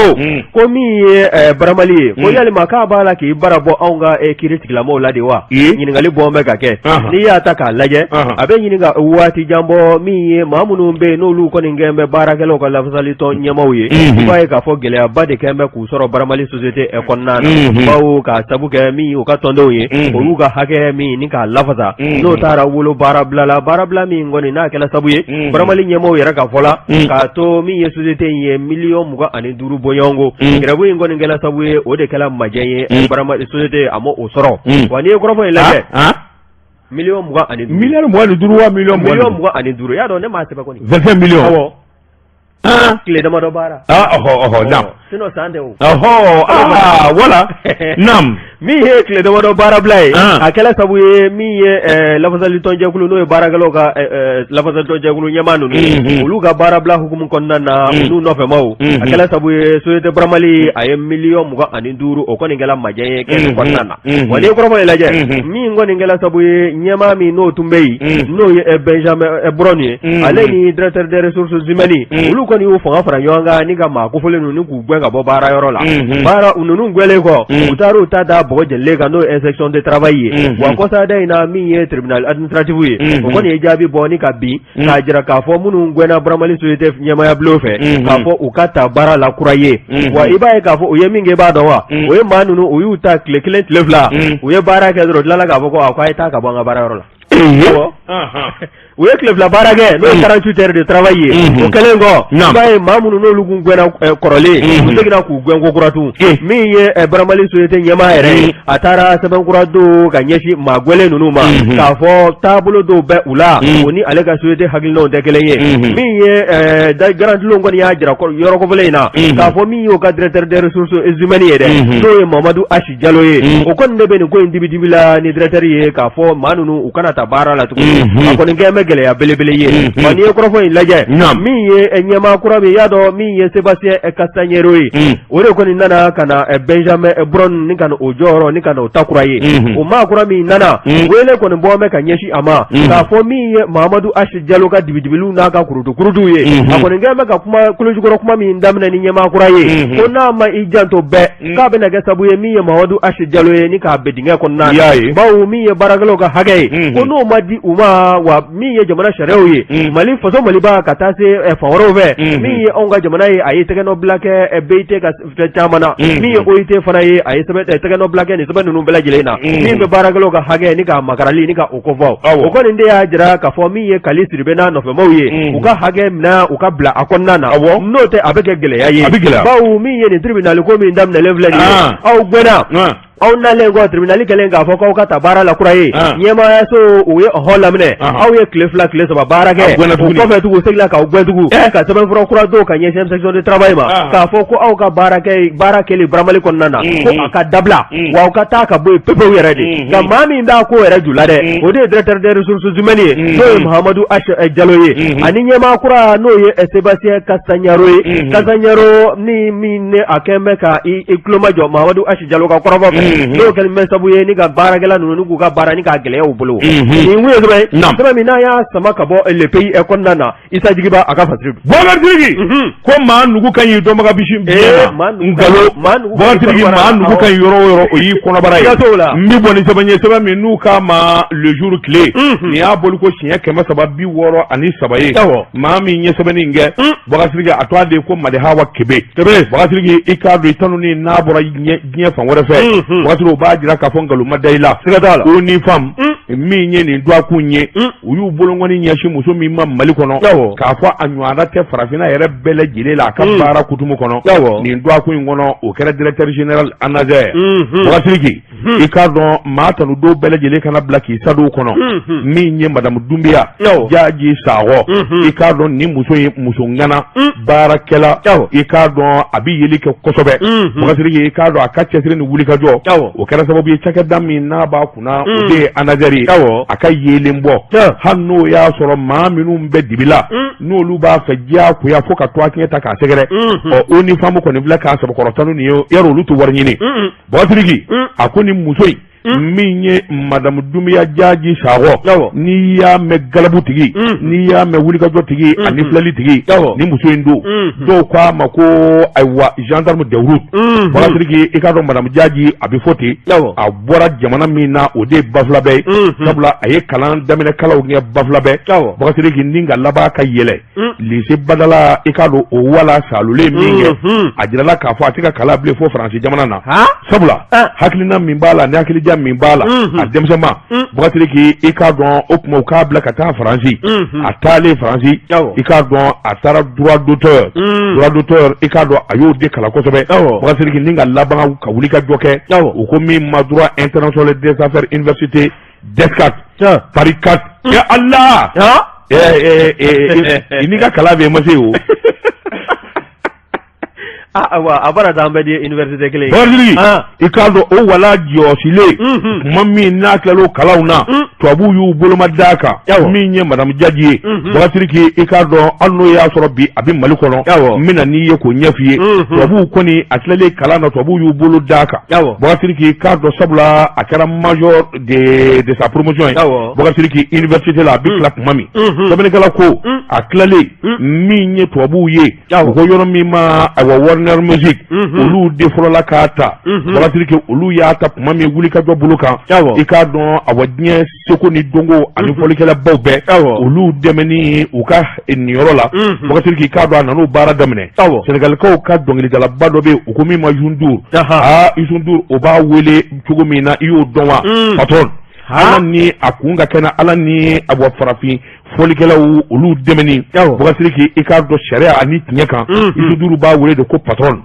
ko min ye baramali ye, ko yalima k'a b'a la k'i bara bɔ anw ka kiiri tigilamɔgɔw la de wa? Ɲininkali bɔn bɛ ka kɛ. N'i y'a ta k'a lajɛ, a bɛ ɲini ka waati jan bɔ, min ye maa minnu bɛ yen n'olu kɔni kɛn bɛ baarakɛlaw ka lafasalitɔn ɲɛmaaw ye, i b'a ye k'a fɔ gɛlɛyaba de kɛn bɛ k'u sɔrɔ baramali société kɔnɔna na, bawo k'a sabu kɛ min u ka tɔndenw ye, olu ka hakɛ min ni k'a lafasa, n'o taara wolo baarabila la, baarabila min kɔni n'a kɛra sabu ye baramali ɲɛmaaw yɛrɛ ka fɔ la, k'a to min ye société in ye miliyɔn 25 bɔɲɔgɔnko. Grève in kɔni kɛra sabu ye, o de kɛra majɛ ye, baramali société a ma o sɔrɔ. Wa n'i ye kɔrɔfɔ in lajɛ, miliyɔn 25. Miliyɔn 25 wa miliyɔn miliyɔn 25, y'a dɔn ne m'a sɛbɛn kɔni. 25 millions. Tile damadɔ baara. Ɔhɔ ɔhɔ, naam. Sinon san tɛ o. Ɔhɔ, aa voilà, naam. Min ye tile damadɔ baarabila ye, a kɛla sabu ye min ye lafasalitɔnjɛkulu, n'o ye baarakɛlaw ka lafasalitɔnjɛkulu ɲɛmaa ninnu ye, olu ka baarabila hukumu kɔnɔna na, olu nɔfɛmaw, a kɛla sabu ye société baramali a ye miliyɔn 25, o kɔni kɛla majɛ ye kɛnɛ kɔnɔna na. Wa n'i ye kɔrɔfɔ in lajɛ, min kɔni kɛla sabu ye, ɲɛmaa min n'o tun bɛ yen, n'o ye Benjamin Brun ye, ale ni directeur des ressources humaines, olu kɔni y'u fanga fara ɲɔgɔn kan ni ka maa kofɔlen ninnu k'u gɛn ka bɔ baara yɔrɔ la. Baara ninnu gɛnlen kɔ, u taara u ta da bɔgɔ jenilen kan, n'o ye inspection de travail ye. Wa kɔsada in na, min ye tribunal administratif ye, o kɔni ye jaabi bɔ ni ka bin k'a jira k'a fɔ minnu gɛnna baramali société ɲɛmaaya bulon fɛ, k'a fɔ u ka ta baara la kura ye. Wa i b'a ye k'a fɔ u ye min kɛ, i b'a dɔn wa? O ye maa ninnu, u y'u ta tile kelen, tile fila, u ye baara kɛ dɔrɔn, u tilala k'a fɔ ko a ko a ye taa ka bɔ an ka baara yɔrɔ la. U ye tile fila baara kɛ, n'o ye 48 heures de travail ye. O kɛlen kɔ, i b'a ye maa minnu n'olu kun gɛnna kɔrɔlen, u seginna k'u gɛn ko kura tun. Min ye baramali société ɲɛmaa yɛrɛ ye, a taara sɛbɛn kura don ka ɲɛsin maa gɛnlen ninnu ma, k'a fɔ taabolo dɔw bɛ u la, o ni ale ka société hakilinaw tɛ kelen ye. Min ye garantulon kɔni y'a jira yɔrɔ kofɔlen in na, k'a fɔ min y'o ka directeur des ressources humaines ye dɛ, n'o ye Mamadu Asi Jalo ye, o kɔni de bɛ nin ko in dibidibi la ni directeur ye, k'a fɔ maa ninnu u kana taa baara la tuguni. A kɔni kɛlen bɛ gɛlɛya belebele ye. Wa n'i ye kɔrɔfɔ in lajɛ, min ye ɲɛmaa kura min y'a dɔn, min ye Sébastien Castagnero ye, o de kɔni nana ka na Benjamin Brun ni ka na o jɔyɔrɔ ni ka na o ta kura ye. O maa kura min nana, wele kɔni bɔ bɛ ka ɲɛsin a ma, k'a fɔ min ye Mamadu Asi Jalo ka dibidibiliw n'a ka kurutukurutuw ye, a kɔni kɛlen bɛ ka kuma kolojukɔrɔ kuma min daminɛ ni ɲɛmaa kura ye, ko n'a ma i janto bɛɛ, k'a bɛna kɛ sabu ye min ye Mamadu Asi Jalo ye ni k'a bɛn dingɛ kɔnɔna na, bawo min ye baarakɛlaw ka hakɛ ye, ko n'o ma di u ma. ma wa min ye jamana sariyaw ye Mali faso Maliba ka taa se fan wɛrɛw fɛ min ye anw ka jamana ye a ye tɛgɛnɔbila kɛ BIT ka fɛn caman na min ye OIT fana ye a ye tɛgɛnɔbila kɛ nin sɛbɛn ninnu bɛɛ lajɛlen na min bɛ baarakɛlaw ka hakɛ ni k'a makarali ni ka o kofɔ o kɔni de y'a jira k'a fɔ min ye Kali Sidibe n'a nɔfɛmaw ye u ka hakɛ minɛ u ka bila a kɔnɔna na n'o tɛ a bɛ kɛ gɛlɛya ye bawo min ye nin tribunal ko min daminɛlen filɛ nin ye aw gɛnna aw nalen kɔ tribunal kɛlen k'a fɔ k'aw ka ta baara la kura ye ɲɛmaayaso u ye ɔhɔ laminɛ aw ye tile 2 tile 3 baara kɛ o kɔfɛ tugun u seginna k'aw gɛn tugun ka sɛbɛnfura kura don ka ɲɛsin section de travail ma k'a fɔ ko aw ka baara kɛli baramali kɔnɔna na ko a ka dabila wa aw ka taa ka bɔ yen pepewu yɛrɛ de nka maa min b'a ko yɛrɛ ju la dɛ o de ye directeur des ressources humaines ye n'o ye Mahamadu H Jalo ye ani ɲɛmaa kura n'o ye Sébastien Castagnaro ye Castagnaro ni min ne a kɛlen bɛ ka i tulomajɔ Mahamadu H Jalo ka kɔrɔfɔ fɛ n'o kɛlen bɛ sabu ye ni ka baarakɛla ninnu ni k'u ka baara ni k'a gɛlɛya u bolo nin kun ye sɛbɛn ye sɛbɛn min n'a y'a sama ka bɔ Le Pays kɔnɔna na Isa Jigiba a ka fasiri don. Bubakari Sidiki ko maa nugu ka ɲi dɔnbaga bisi nkalon Bubakari Sidiki maa nugu ka ɲi yɔrɔ o yɔrɔ o y'i kɔnɔbara ye n bɛ bɔ ni sɛbɛn ye sɛbɛn min n'u k'a ma Le Jour tile nin y'a bɔli ko siɲɛ 363 ye maa min ye sɛbɛnni in kɛ Bubakari Sidiki a tɔgɔ de ye ko Madihawa Kebe Bubakari Sidiki i k'a dɔn i tanu ni n'a bɔra diɲɛ fan wɛrɛ fɛ Bubakari Sidiki o b'a jira k'a fɔ nkalon ma da i la siga t'a la ONU Femmes min ye nin dɔgɔkun ye u y'u bolonkɔni ɲɛsin muso min ma Mali kɔnɔ k'a fɔ a ɲɔgɔnna tɛ farafinna yɛrɛ bɛɛ lajɛlen la a ka baara kutumu kɔnɔ nin dɔgɔkun in kɔnɔ o kɛra directeur général ANASER Bubakari Sidiki i k'a dɔn maa tanu don bɛɛ lajɛlen kana bila k'i sadon kɔnɔ min ye madamu Dunbiya Jaji Sakɔ i k'a dɔn nin muso ye muso ŋana baarakɛla i k'a dɔn a bɛ yeli kɛ kosɛbɛ Bubakari Sidiki i k'a dɔn a ka cɛsiri ni wulikajɔ o kɛra sababu ye cakɛda min n'a b'a kunna o de ye ANASER ye a ka yeelen bɔ hali n'o y'a sɔrɔ maa minnu bɛ dibi la n'olu b'a fɛ diyagoya fo ka tɔgɔ tiɲɛ ta k'a sɛgɛrɛ ɔ ONU Femmes kɔni filɛ k'a sɛbɛkɔrɔ tanu nin ye yarɔ olu tɛ wari ɲini Bubakari Sidiki a ko nin muso in min ye madamu Dunbiya Jaji Sakɔ n'i y'a mɛn galabu tigi n'i y'a mɛn wulikajɔ tigi ani filɛli tigi ni muso in don dɔw k'a ma ko ayiwa gendarme des routes Bubakari Sidiki i k'a dɔn madamu Jaji a bɛ fɔ ten a bɔra jamana min na o de ye Bafulabɛ ye sabula a ye kalan daminɛ kalanw kɛ Bafulabɛ Bubakari Sidiki ni ka laban ka yɛlɛ lycée Badala i k'a dɔn o wala salolen min kɛ a jirala k'a fɔ a tɛ ka kalan bilen fo Faransi jamana na sabula hakilina min b'a la ni hakilija min b'a la a denmisɛnma Bubakari Sidiki i k'a dɔn o tuma u k'a bila ka taa Faransi a taalen Faransi i k'a dɔn a taara droit d'auteur droit d'auteur i k'a dɔn a y'o de kalan kosɛbɛ Bubakari Sidiki ni ka laban ka wuli ka jɔ kɛ u ko min ma droit international des affaires université Descartes Paris 4 ya Allah i n'i ka kalan bɛ ma se o a bara taa an bɛɛ di université kelen ye Bubakari Sidiki i k'a dɔn o wala jɔsilen tuma min n'a tilal'o kalanw na tubabuw y'u boloma d'a kan min ye madamu Jaji ye Bubakari Sidiki i k'a dɔn hali n'o y'a sɔrɔ bi a bɛ Mali kɔnɔ n bɛna n'i ye k'o ɲɛf'i ye tubabuw kɔni a tilalen kalan na tubabuw y'u bolo d'a kan Bubakari Sidiki i k'a dɔn sabula a kɛra major de sa promotion ye Bubakari Sidiki université la a bɛ tila tuma min sɛbɛnnikɛla ko a tilalen min ye tubabuw ye u ko yɔrɔ min ma ayiwa Warner Music olu de fɔlɔla k'a ta Bubakari Sidiki olu y'a ta tuma min wulikajɔ bolo kan i k'a dɔn awa diɲɛ seko ni dɔnko ani fɔlikɛlabaw bɛɛ olu dɛmɛni u ka niyɔrɔ la Bubakari Sidiki i k'a dɔn a nan'o baara daminɛ Senegalikaw ka dɔnkilidalaba dɔ bɛ yen u ko min ma Youssou N'Dour aa Youssou N'Dour o b'a wele cogo min na i y'o dɔn wa patron ala ni a kun ka kɛnɛ ala ni awa farafin fɔlikɛlaw olu dɛmɛni Bubakari Sidiki i k'a dɔn sariya ani tiɲɛ kan Youssou N'Dour b'a wele de ko patron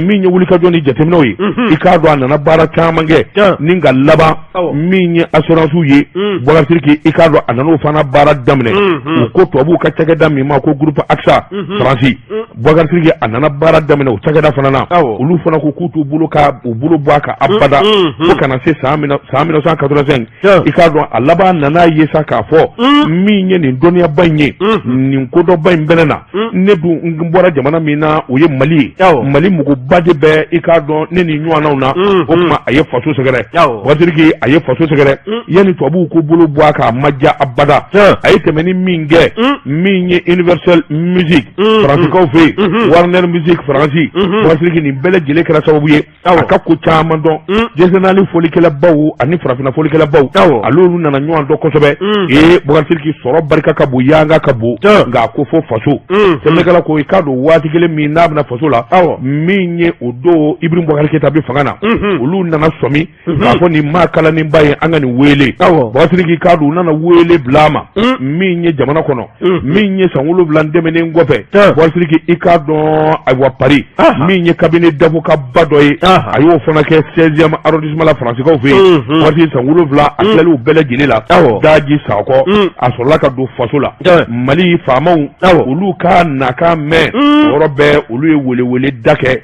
min ye wulikajɔ ni jateminɛw ye i k'a dɔn a nana baara caman kɛ ni ka laban min ye assurance ye Bubakari Sidiki i k'a dɔn a nan'o fana baara daminɛ u ko tubabuw ka cakɛda min ma ko groupe AXA Faransi Bubakari Sidiki a nana baara daminɛ o cakɛda fana na olu fana ko k'u t'u bolo ka u bolo bɔ a kan abada fo ka na se san 1985 i k'a dɔn a laban nana ye sa k'a fɔ Min ye nin dɔnniyaba in ye, nin kodɔnba in bɛ ne na, ne dun n bɔra jamana min na, o ye Mali ye. Mali mɔgɔba de bɛ i k'a dɔn ne ni ɲɔgɔnnaw na. O tuma a ye faso sɛgɛrɛ, Bubakari Sidiki, a ye faso sɛgɛrɛ yanni tubabuw ko bolo bɔ a kan, a ma diya abada. A ye tɛmɛni min kɛ, min ye Universal Music Faransikaw fɛ yen, Warner Music Faransi, Bubakari Sidiki, nin bɛɛ lajɛlen kɛra sababu ye a ka ko caman dɔn. Diɲɛ fɔlikɛlabaw ani farafinna fɔlikɛlabaw, olu nana ɲɔgɔn dɔn kosɛbɛ. Ee, Bubakari Sidiki, sɔrɔ barika ka bon, yanga ka bon, nka a ko fo faso. Sɛbɛnnikɛla ko i k'a dɔn waati kelen min n'a bɛna faso la, min ye o don Ibrahim Bubakari Keyita bɛ fanga na, olu nana sɔmi k'a fɔ nin maa kalannenba ye, an ka nin wele. Bubakari Sidiki, k'a dɔn u nana wele bila a ma min ye jamana kɔnɔ, min ye san 7 tɛmɛnen kɔfɛ. Bubakari Sidiki, i k'a dɔn, ayiwa, Paris, min ye cabinet d'avocat ba dɔ ye, a y'o fana kɛ 16e arrondissement la Faransikaw fɛ yen. Bubakari, san 7 a tilali u bɛɛ lajɛlen la, daji sakɔ, a sɔrɔla ka don faso la. Mali faamaw, olu ka nakan mɛn, o yɔrɔ bɛɛ olu ye welewele da kɛ,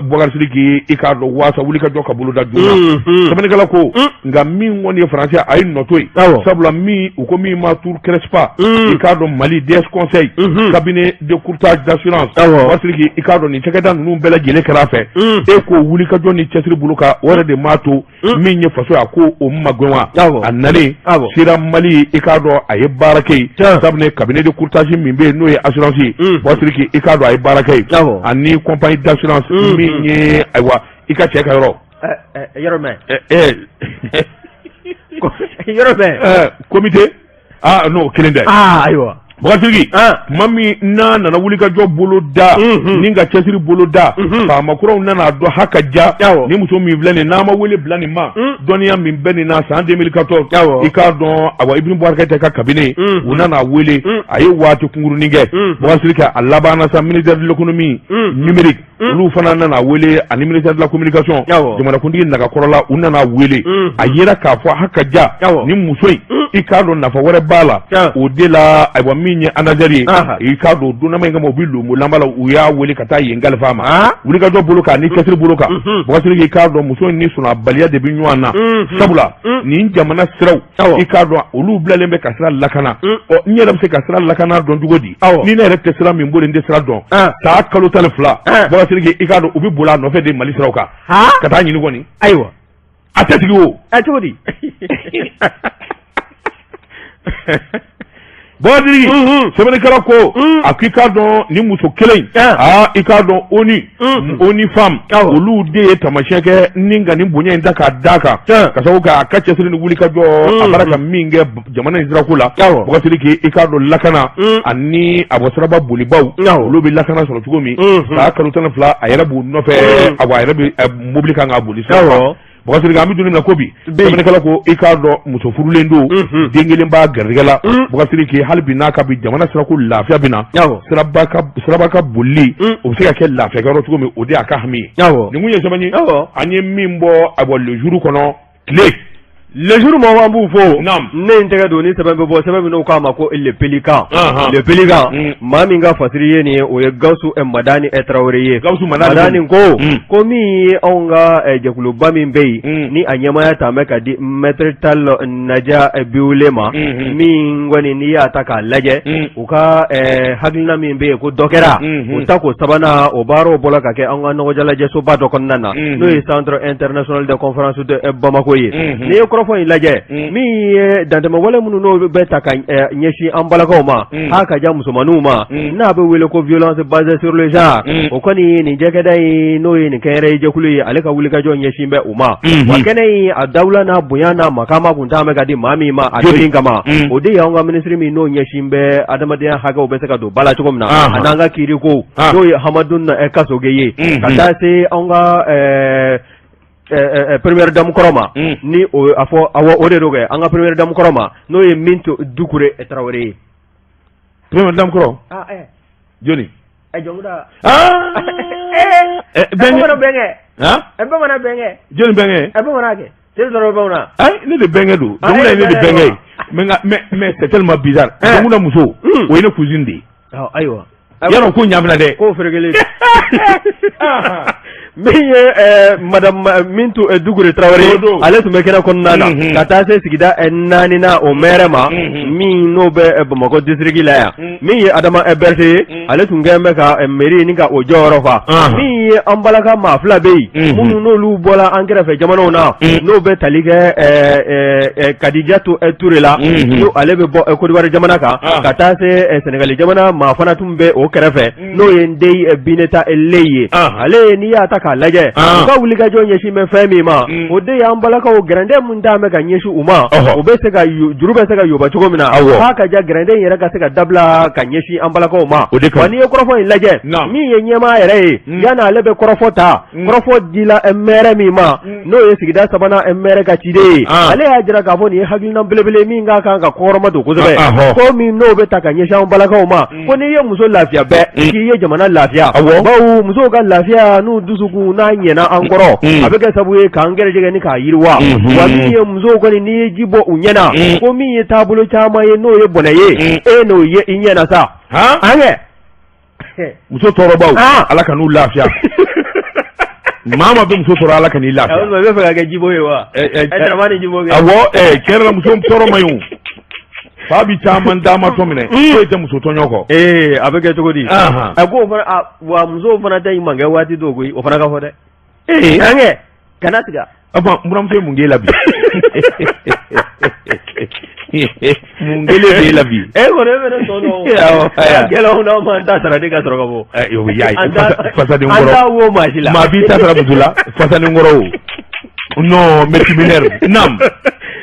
Bubakari Sidiki, i k'a dɔn waasa wuli ka jɔ ka bolo da joona. Sɛbɛnnikɛla ko nka min kɔni ye Faransi, a ye nɔ to yen, sabula min u ko min ma Tour Crespa, i k'a dɔn Mali DS Conseil, cabinet de courtage d'assurance, Bubakari Sidiki, i k'a dɔn nin cakɛda ninnu bɛɛ lajɛlen kɛra a fɛ. E k'o wuli ka jɔ ni cɛsiri bolo kan, o yɛrɛ de m'a to min ye faso ye, a ko o magɛn wa. A nalen sera Mali, i k'a dɔn a ye baara kɛ yen, sabu cabinet de courtage min bɛ yen, n'o ye assurance ye, Bubakari Sidiki, i k'a dɔn a ye baara kɛ yen, ani compagnie d'assurance min ye, ayiwa, i ka cɛ ka yɔrɔ. Yɔrɔ mɛn. Yɔrɔ mɛn. Comité, ah non, kelen tɛ. Ah, ayiwa. Bubakari Sidiki, tuma min n'a nana wuli ka jɔ bolo da ni ka cɛsiri bolo da, faama kuraw nana dɔn ha ka ja ni muso min filɛ nin, n'a ma wele bila nin ma, dɔnniya min bɛ nin na, san 2014, i k'a dɔn, awa, Ibrahim Boubacar Keïta ka cabinet, u nana wele, a ye waati kunkurunin kɛ. Bubakari Sidiki, a labanna sa, ministère de l'économie numérique, olu fana nana wele, ani ministère de la communication, jamanakuntigi nagakɔrɔla, u nana wele. A yera k'a fɔ ha ka ja ni muso in, i k'a dɔn nafa wɛrɛ b'a la. O de la, ayiwa, min ye ANASER ye, i k'a dɔn donnama in kama, u bɛ lonbo lanba la, u y'a wele ka taa yen kalifa a ma, wulikajɔ bolo kan ni cɛsiri bolo kan. Bubakari Sidiki, i k'a dɔn muso in ni sɔnnabaliya de bɛ ɲɔgɔn na, sabula nin jamana siraw, i k'a dɔn olu bilalen bɛ ka sira lakana. Ɔ, n yɛrɛ bɛ se ka sira lakana dɔn cogo di, ni ne yɛrɛ tɛ sira min boli, n tɛ sira dɔn? San kalo 12, Bubakari Sidiki, i k'a dɔn u bɛ boli a nɔfɛ de Mali siraw kan ka taa ɲini kɔni. Ayiwa. A tɛ sigi o. A cogo di? Bubakari Sidiki, sɛbɛnnikɛla ko a ko i k'a dɔn ni muso kelen, aa, i k'a dɔn ONU, ONU Femmes, olu de ye taamasiyɛn kɛ ni ka nin bonya in ta k'a d'a kan, ka sababu kɛ a ka cɛsiri ni wuli ka jɔ, a bɔra ka min kɛ jamana in sirako la. Bubakari Sidiki, i k'a dɔn lakana ani a bɔ siraba bolibaw, olu bɛ lakana sɔrɔ cogo min, k'a kalo 12 a yɛrɛ b'u nɔfɛ, a a yɛrɛ bɛ mobili kan k'a boli sira. Bubakari Sidiki, an bɛ don min na ko bi, sɛbɛnnikɛla ko i k'a dɔn muso furulen don, den kelen b'a garijɛgɛ la. Bubakari Sidiki, hali bi n'a ka bi jamana sirako lafiya bɛ na, siraba ka bolili, o bɛ se ka kɛ lafiya kɛyɔrɔ cogo min, o de y'a ka hami ye. Nin kun ye sɛbɛn ye an ye min bɔ, a bɔ Le Jour kɔnɔ tile. Le Jour mɔgɔw, an b'u fo. Ne ye n tɛgɛ don ni sɛbɛn bɛ bɔ, sɛbɛn min n'u k'a ma ko Le Pélican. Le Pélican, maa min ka fasiri ye nin ye, o ye Gawusu Madani Tarawele ye. Gawusu Madani ko ko min ye anw ka jɛkuluba min bɛ yen, ni a ɲɛmaaya ta bɛ ka di Maître Tall Naja Biwule ma, min kɔni n'i y'a ta k'a lajɛ, u ka hakilina min bɛ yen ko dɔ kɛra u ta ko sabanan, o baaraw bɔra ka kɛ an ka ɲɔgɔnjalajɛsoba dɔ kɔnɔna na, n'o ye Centre international de conférence de Bamako ye. N'i ye kɔrɔfɔ in lajɛ, min ye dantɛmɛwale minnu n'o bɛ ta ka ɲɛsin an balakaw ma, ha ka ja musomanninw ma, n'a bɛ wele ko violence basée sur le genre, o kɔni nin cakɛda in, n'o ye nin kɛnyɛrɛye jɛkulu ye, ale ka wulikajɔ ɲɛsin bɛ u ma. Wa kɛnɛ in a dawula n'a bonya n'a makama kun t'an bɛ ka di maa min ma a don kama, o de y'an ka minisiri min n'o ɲɛsin bɛ adamadenya hakɛw bɛ se ka don ba la cogo min na, a n'an ka kiiriko, n'o ye Hamadu Kasoge ye, ka taa se an ka première dame kɔrɔ ma, ni a fɔ awɔ, o de don kɛ, an ka première dame kɔrɔ ma, n'o ye Mintu Dukure Tarawele ye. Première dame kɔrɔ jɔni? Jɔnkuda. Bɛnkɛ. Bɛnkɛ. Bamanan bɛnkɛ. Jɔni bɛnkɛ? Bamanan kɛ. Bamanan. Ayi, ne de bɛnkɛ don. Jɔnkuda ye ne de bɛnkɛ ye. Mais mais c'est tellement bizarre. Jɔnkuda muso, o ye ne cousine de ye. Ayiwa. Yarɔ ko ɲamina dɛ. K'o ferekelen. Min ye madame Mintu Dukure Tarawele, ale tun bɛ kɛnɛ kɔnɔna na, ka taa se sigida naaninan o maire ma min n'o bɛ Bamakɔ district la yan. Min ye Adama Berete ye, ale tun kɛlen bɛ ka mairie ni ka o jɔyɔrɔ fa. Min ye an balaka maa fila bɛ yen minnu n'olu bɔra an kɛrɛfɛ jamanaw na, n'o bɛ tali kɛ Kadijatu Ture la, n'o ale bɛ bɔ Côte d'Ivoire jamana kan, ka taa se Sénégal jamana maa fana tun bɛ o kɛrɛfɛ, n'o ye Ndeye Bineta Leye ye. Ale n'i y'a ta k'a lajɛ, u ka wulikajɔ ɲɛsin bɛ fɛn min ma, o de y'an balakaw gɛrɛntɛ min t'an bɛ ka ɲɛsin u ma, o bɛ se ka juru bɛ se ka yoba cogo min na, k'a ka ja gɛrɛntɛ in yɛrɛ ka se ka dabila ka ɲɛsin an balakaw ma. Wa n'i ye kɔrɔfɔ in lajɛ, min ye ɲɛmaa yɛrɛ ye, yanni ale bɛ kɔrɔfɔ ta, kɔrɔfɔ dila maire min ma, n'o ye sigida sabanan maire ka ciden ye, ale y'a jira k'a fɔ nin ye hakilina belebele min ka kan ka kɔkɔrɔma don kosɛbɛ, ko min n'o bɛ ta ka ɲɛsin an balakaw ma, ko n'i ye muso lafiya bɛɛ, k'i ye jamana lafiya, bawo musow ka lafiya n'u dusukun n'a ɲɛna an kɔrɔ, a bɛ kɛ sababu ye k'an gɛrɛjɛgɛ ni k'a yiriwa. Wa min ye musow kɔni, n'i ye ji bɔ u ɲɛna, ko min ye taabolo caman ye n'o ye bɔnɛ ye, e n'o ye i ɲɛna sa. An kɛ muso tɔɔrɔbaw, Ala ka n'u lafiya. Maa ma bɛ muso tɔɔrɔ, Ala ka n'i lafiya. I bɛ fɛ ka kɛ jibo ye wa? Awɔ, tiɲɛ yɛrɛ la, muso tɔɔrɔ man ɲi o. Fa bi caman d'a ma tɔ minɛ, foyi tɛ muso tɔɲɔ kɔ. Ee, a bɛ kɛ cogo di? A ko fana, wa musow fana ta ɲuman kɛ waati dɔw koyi, o fana ka fɔ dɛ. Ee, an kɛ kana tigɛ. A n buramuso ye mun k'e la bi? Mun kelen b'e la bi? E kɔni, e bɛ ne tɔ dɔn. Awɔ, ayiwa. Gɛlɛnw n'aw m'an ta sara de ka sɔrɔ ka bɔ. O y'a ye fasaden An kɔrɔ. t'a wo maa si la. Maa b'i ta sara muso la, fasaden kɔrɔ o. Non, mais tu m'énerves. Naam.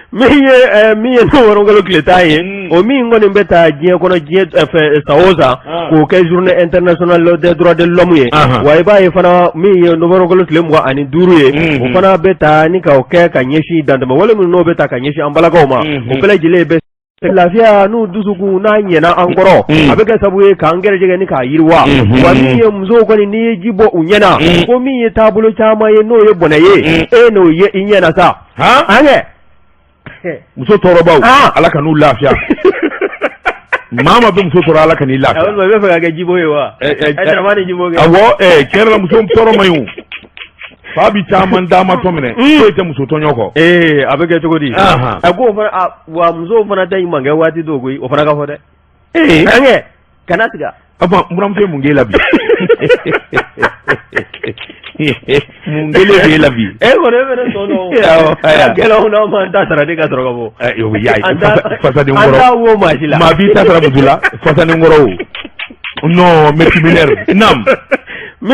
Min ye nowanburukalo tile 10 ye, o min kɔni bɛ taa diɲɛ kɔnɔ diɲɛ fɛ san o san k'o kɛ journée internationale des droits de l'homme ye. Wa i b'a ye fana, min ye nowanburukalo tile 25 ye, o fana bɛ taa ni k'o kɛ ka ɲɛsin dantɛmɛwale minnu n'o bɛ taa ka ɲɛsin an balakaw ma, o bɛɛ lajɛlen bɛ lafiya n'u dusukun n'a ɲɛna an kɔrɔ, a bɛ kɛ sababu ye k'an gɛrɛjɛgɛ ni k'a yiriwa. Wa min ye musow kɔni, n'i ye ji bɔ u ɲɛna, ko min ye taabolo caman ye n'o ye bɔnɛ ye, e n'o ye i ɲɛna sa. An kɛ Muso tɔɔrɔbaw, Ala ka n'u lafiya. Maa ma bɛ muso tɔɔrɔ, Ala ka n'i lafiya. I bɛ fɛ ka kɛ jibo ye wa? Awɔ, tiɲɛ yɛrɛ la, muso tɔɔrɔ man ɲi o. Fa bi caman d'a ma tɔ minɛ, foyi tɛ muso tɔɲɔ kɔ. Ee, a bɛ kɛ cogo di? A ko fana, wa musow fana ta ɲuman kɛ waati dɔw koyi, o fana ka fɔ dɛ. Ee, an kɛ kana tigɛ. A n buramuso ye mun k'e la bi? Mun kelen b'e la bi? E kɔni, e bɛ ne tɔ dɔn. Awɔ, ayiwa. Gɛlɛnw n'aw m'an ta sara de ka sɔrɔ ka bɔ. O y'a ye fasaden An kɔrɔ. t'a wo maa si la. Maa b'i ta sara muso la, fasaden kɔrɔ o. Non, mais tu m'énerves. Naam. Min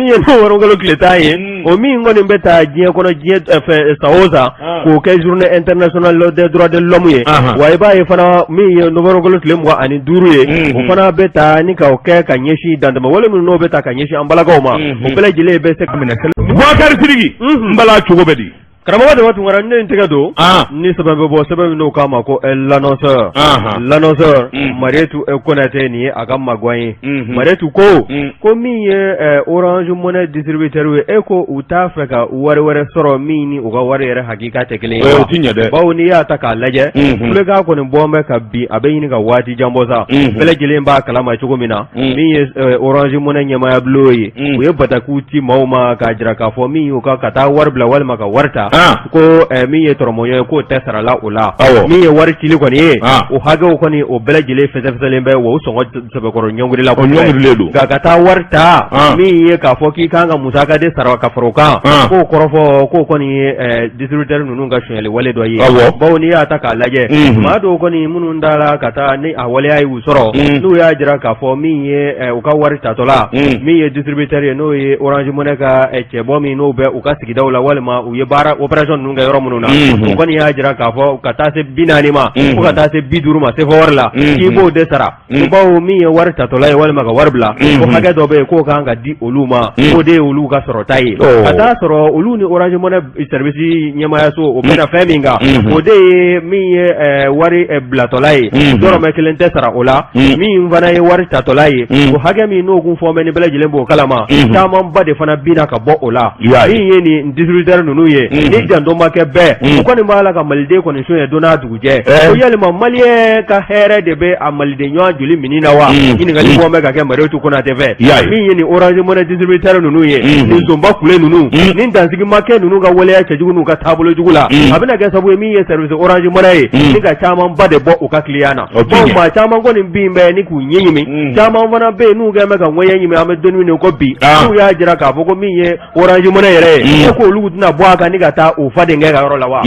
ye nowanburukalo tile 10 ye, o min kɔni bɛ taa diɲɛ kɔnɔ diɲɛ fɛ san o san k'o kɛ journée internationale des droits de l'homme ye. Wa i b'a ye fana, min ye nowanburukalo tile 25 ye, o fana bɛ taa ni k'o kɛ ka ɲɛsin dantɛmɛwale minnu n'o bɛ taa ka ɲɛsin an balakaw ma, o bɛɛ lajɛlen bɛ se ka minɛ. Bubakari Sidiki, n bala, cogo bɛ di? Karamɔgɔ Daba Tunkara, ne n tɛgɛ don ni sɛbɛn bɛ bɔ, sɛbɛn min n'o k'a ma ko L'Annonceur. L'Annonceur, Marietu Konate, nin ye a ka magwan ye. Marietu ko min ye Orange Money distributeur ye, e ko u t'a fɛ ka wari wɛrɛ sɔrɔ min ni u ka wari yɛrɛ hakika tɛ kelen ye. O tɛ ɲɛ dɛ. Bawo n'i y'a ta k'a lajɛ, kulekan kɔni bɔ bɛ ka bin, a bɛ ɲini ka waati jan bɔ sa. Bɛɛ lajɛlen b'a kalama cogo min na, min ye Orange Money ɲɛmaaya bulon ye, u ye batakiw ci maaw ma k'a jira k'a fɔ min y'u ka taa wari bila walima ka wari ta, ko min ye tɔrɔmɔɲɔ ye, k'o tɛ sarala o la. Min ye wari cili kɔni ye, o hakɛw kɔni, o bɛɛ lajɛlen fɛsɛfɛsɛlen bɛ, wa o sɔngɔ sɛbɛkɔrɔ ɲɔngirila. Ɲɔngirilen don. Nka ka taa wari ta, min ye k'a fɔ k'i kan ka musaka de sara ka fara o kan, k'o kɔrɔfɔ k'o kɔni ye distributeur ninnu ka sonyali wale dɔ ye. Bawo n'i y'a ta k'a lajɛ, maa dɔw kɔni minnu taara ka taa ni a waleya y'u sɔrɔ, n'u y'a jira k'a fɔ min ye u ka wari tatɔla, min ye distributeur ye, n'o ye Orange Money ka cɛbɔ min n'o bɛ u ka sigidaw la walima u ye baara opération ninnu kɛ yɔrɔ minnu na, u kɔni y'a jira k'a fɔ ka taa se 40 ma, fo ka taa se 50 ma CFA wari la, k'i b'o de sara. Bawo min ye wari tatɔla ye walima ka wari bila, ko hakɛ dɔ bɛ yen k'o kan ka di olu ma, k'o de ye olu ka sɔrɔta ye. Ka taa sɔrɔ olu ni Orange Money service ɲɛmaayaso o bɛna fɛn min kan, o de ye min ye wari bilatɔla ye, dɔrɔmɛ kelen tɛ sara o la. Min fana ye wari tatɔla ye, o hakɛ min n'o kun fɔ bɛ ni bɛɛ lajɛlen b'o kalama, camanba de fana binna ka bɔ o la. Min ye nin distributeur ninnu ye, Ni janto ma kɛ bɛɛ, u kɔni b'a la ka maliden kɔni sonya don n'a dugujɛ. Ko yalima maliyɛn ka hɛrɛ de bɛ a maliden ɲɔgɔn joli minni na wa? Ɲininkali bɔ bɛ ka kɛ Mariyetu Konate fɛ. Min ye nin Orange Money distributeur ninnu ye, nin zonba kule ninnu, ni dansigi ma kɛ ninnu ka waleya cɛjugu n'u ka taabolo jugu la, a bɛna kɛ sababu ye min ye service Orange Money ye, ni ka camanba de bɔ u ka client na. Bawo maa caman kɔni bin bɛ ni k'u ɲɛ ɲimi, caman fana bɛ yen n'u kɛlen bɛ ka ŋɛɲɛ ɲimi. An bɛ don min na ko bi, n'u y'a jira k'a fɔ ko min ye Orange Money yɛrɛ ye, ko olu tɛna bɔ a kan ni ka taa u fadenkɛ ka yɔrɔ la wa?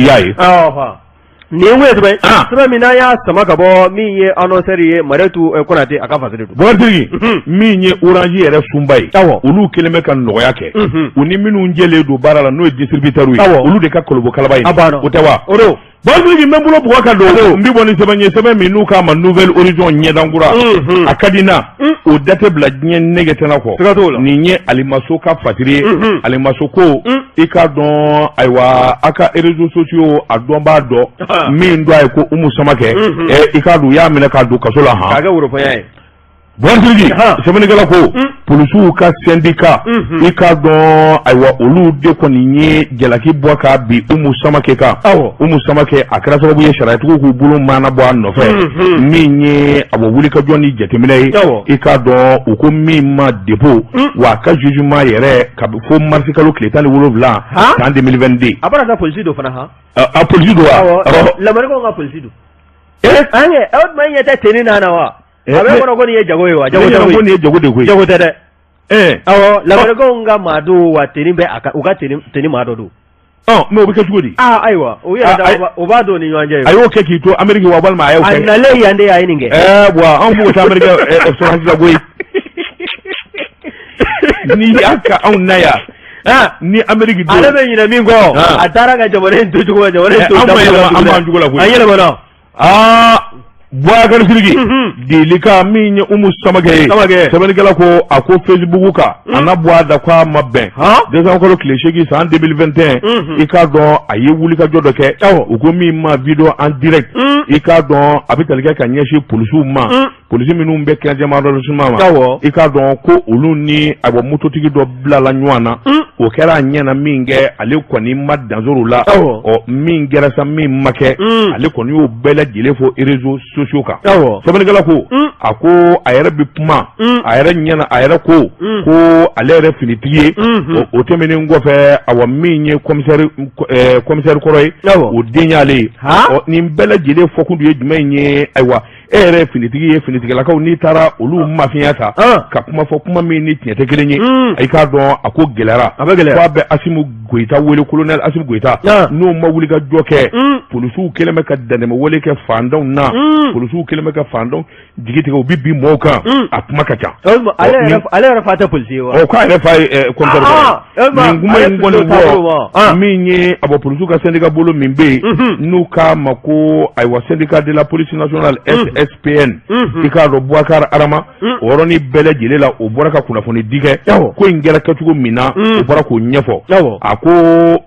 Nin ye sɛbɛn sɛbɛn min n'an y'a sama ka bɔ min ye Annonceur ye, Mariyetu Konate a ka fasiri don. Bɔtigi, min ye Orange yɛrɛ sunba ye, olu kɛlen bɛ ka nɔgɔya kɛ u ni minnu jɛlen don baara la, n'o ye distributeur ye, olu de ka kolobo kalaba ye, o tɛ wa? Bɔtigi, n bɛ bolo bugɔ ka don, n bɛ bɔ ni sɛbɛn ye, sɛbɛn min n'u k'a ma Nouvel Horizon, ɲɛdankura. A ka di n na, o da tɛ bila diɲɛ nɛgɛ tɛna kɔ. Nin ye Alimaso ka fasiri ye. Alimaso ko i k'a dɔn, ayiwa, a ka réseaux sociaux a dɔn b'a dɔn min don, a ye ko Umu Samakɛ, i k'a dɔn u y'a minɛ k'a don kaso la. K'a kɛ worofɔɲa ye. Bɔntigi, sɛbɛnnikɛla ko polisiw ka syndicat, i k'a dɔn, ayiwa, olu de kɔni ye jalaki bɔ ka bin Umu Samakɛ kan. Umu Samakɛ, a kɛra sababu ye sariyatigiw k'u bolo maana bɔ a nɔfɛ. Min ye a bɔ wulikajɔ ni jateminɛ ye, i k'a dɔn u ko min ma dépôt, wa a ka jugement yɛrɛ ka fo marisi kalo tile 17 san 2022. A bɔra ka polisi don fana han. A polisi don wa? Lamarikaw ka polisi don. An ye o tuma ɲɛ tɛ tenue na wa? A bɛ kɔnɔ ko nin ye jago ye wa? Jago tɛ ko nin ye jago de koyi. Jago tɛ dɛ. Awɔ, lamarikaw ka maa don wa, tenue bɛ a u ka tenue maa dɔ don. Mais o bɛ kɛ cogo di? Aa ayiwa, o yɛrɛ o b'a don ni ɲɔgɔn cɛ. A y'o kɛ k'i to Ameriki wa, walima a y'o kɛ? A nalen yan de a ye nin kɛ. Wa anw b'o taa Ameriki sɔrɔdasi la koyi. N'i y'a ka anw na yan, ni Ameriki don. Ale bɛ ɲinɛ min kɔ, a taara ka jamana in to cogo ma, jamana in to. An b'an jugu la koyi. A yɛlɛmana. Aa, Bubakari Sidiki, delika min ye Umu Samakɛ ye, sɛbɛnnikɛla ko a ko Facebook kan, a na bɔ a da ko a ma bɛn. Décembre kalo tile 8 san 2021, i k'a dɔn a ye wulikajɔ dɔ kɛ, u ko min ma vidéo en direct, i k'a dɔn a bɛ tali kɛ ka ɲɛsin polisiw ma, polisi minnu bɛ 15e arrondissement ma. I k'a dɔn ko olu ni ayiwa mototigi dɔ bilala ɲɔgɔn na. O kɛra a ɲɛ na min kɛ, ale kɔni ma dansoro la. Ɔ, min kɛra sa, min ma kɛ, ale kɔni y'o bɛɛ lajɛlen fɔ réseaux sociaux kan. Sɛbɛnnikɛla ko a ko a yɛrɛ bɛ kuma a yɛrɛ ɲɛna, a yɛrɛ ko ko ale yɛrɛ finitigi ye. O tɛmɛnen kɔfɛ, awa, min ye commissaire kɔrɔ ye, o den y'ale ye. Ɔ, nin bɛɛ lajɛlen fɔkun dun ye jumɛn ye? Ayiwa, e yɛrɛ ye finitigi ye, finitigilakaw n'i taara olu mafiya ta ka kuma fɔ, kuma min ni tiɲɛ tɛ kelen ye, i k'a dɔn a ko gɛlɛyara. A bɛ gɛlɛya. Ko a bɛ Asimu Goyita wele, colonel Asimu Goyita, n'o ma wuli ka jɔ kɛ. Polisiw kɛlen bɛ ka dantɛmɛ wale kɛ fantanw na, polisiw kɛlen bɛ ka fantanw jigi tigɛ, u bɛ bin mɔgɔw kan. A kuma ka ca. Ale yɛrɛ fa tɛ polisi ye wa? Ɔ, k'a yɛrɛ fa ye commissaire kɔrɔ ye. Nin kuma in kɔni fɔ min ye, a bɔ polisiw ka syndicat bolo min bɛ yen, n'u k'a ma ko ayiwa syndicat de la police nationale, SSPN, i k'a dɔn Boubacar Arama, o yɔrɔnin bɛɛ lajɛlen la, o bɔra ka kunnafoni di kɛ. Ko in kɛra kɛcogo min na, o bɔra k'o ɲɛfɔ. A ko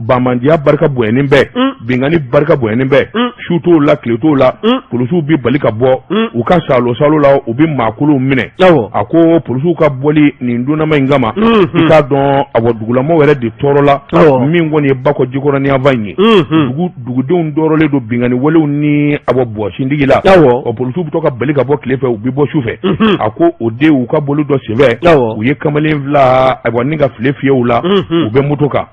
banbaanciya barika bonyanen bɛ, binkanni barika bonyanen bɛ, su t'o la, tile t'o la, polisiw bɛ bali ka bɔ u ka salo salo la, u bɛ maakolow minɛ. A ko polisiw ka bɔli nin donnama in kama, i k'a dɔn a bɔ dugulamɔgɔw yɛrɛ de tɔɔrɔ la. Min kɔni ye Bakɔ Jikɔrɔni yanfan in ye, dugudenw tɔɔrɔlen don binkanni walew ni a bɔ bɔsindigi la. Ɔ, polisiw bɛ to ka bali ka bɔ tile fɛ, u bɛ bɔ su fɛ. A ko o de u ka boli dɔ senfɛ, u ye kamalen fila, ayiwa, ni ka file fiyɛ u la, u bɛ moto kan,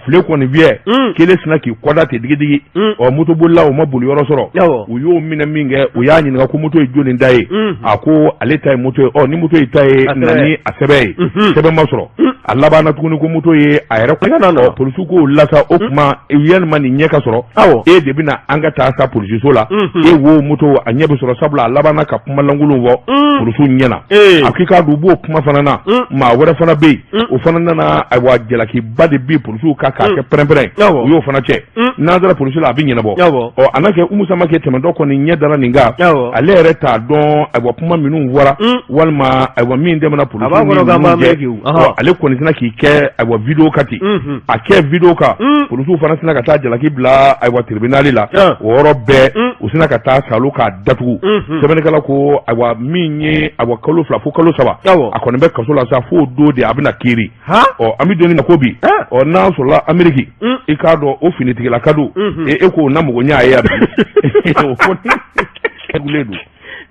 file kɔni fiyɛ, kelen sinna k'i kɔda ten digidigi. Ɔ, motobolila o ma boli yɔrɔ sɔrɔ, u y'o minɛ min kɛ, u y'a ɲininka ko moto ye jɔni ta ye? A ko ale ta ye moto ye. Ɔ, ni moto y'i ta ye, na ni a sɛbɛn ye. Sɛbɛn ma sɔrɔ. A labanna tuguni ko moto ye a yɛrɛ. Ɔ, polisiw k'o la sa, o tuma yalima nin ɲɛ ka sɔrɔ, e de bɛna an ka taa sa polisiso la, e wo moto a ɲɛ bɛ sɔrɔ, sabula a labanna ka kuma lankolon fɔ polisiw ɲɛna. A k'i k'a dɔn u b'o kuma fana na, maa wɛrɛ fana bɛ yen, o fana nana, ayiwa, jalakiba de bin polisiw kan k'a kɛ pɛrɛnpɛrɛn, u y'o fana cɛ. N'an taara polisi la, a bɛ ɲɛnabɔ. Ɔ, a n'a kɛ Umu Samakɛ tɛmɛtɔ kɔni ɲɛ dara nin kan, ale yɛrɛ t'a dɔn, ayiwa, kuma minnu fɔra walima ayiwa min tɛmɛna polisiw ni ninnu cɛ, ale kɔni tɛna k'i kɛ, ayiwa, vidéo kan ten. A kɛ vidéo kan, polisiw fana tɛna ka taa jalaki bila, ayiwa, tribunal la. O yɔrɔ bɛɛ, u sina ka taa salo k'a datugu. Sɛbɛnnikɛla ko ayiwa min ye, ayiwa, kalo 2 fo kalo 3, a kɔni bɛ kaso la sa, fo o don de a bɛna kiiri. Ɔ, an bɛ don na ko bi. Ɔ, n'a sɔrɔla Ameriki i k'a dɔn o finitigilaka don e k'o na mago ɲɛ a ye yan bi o ko don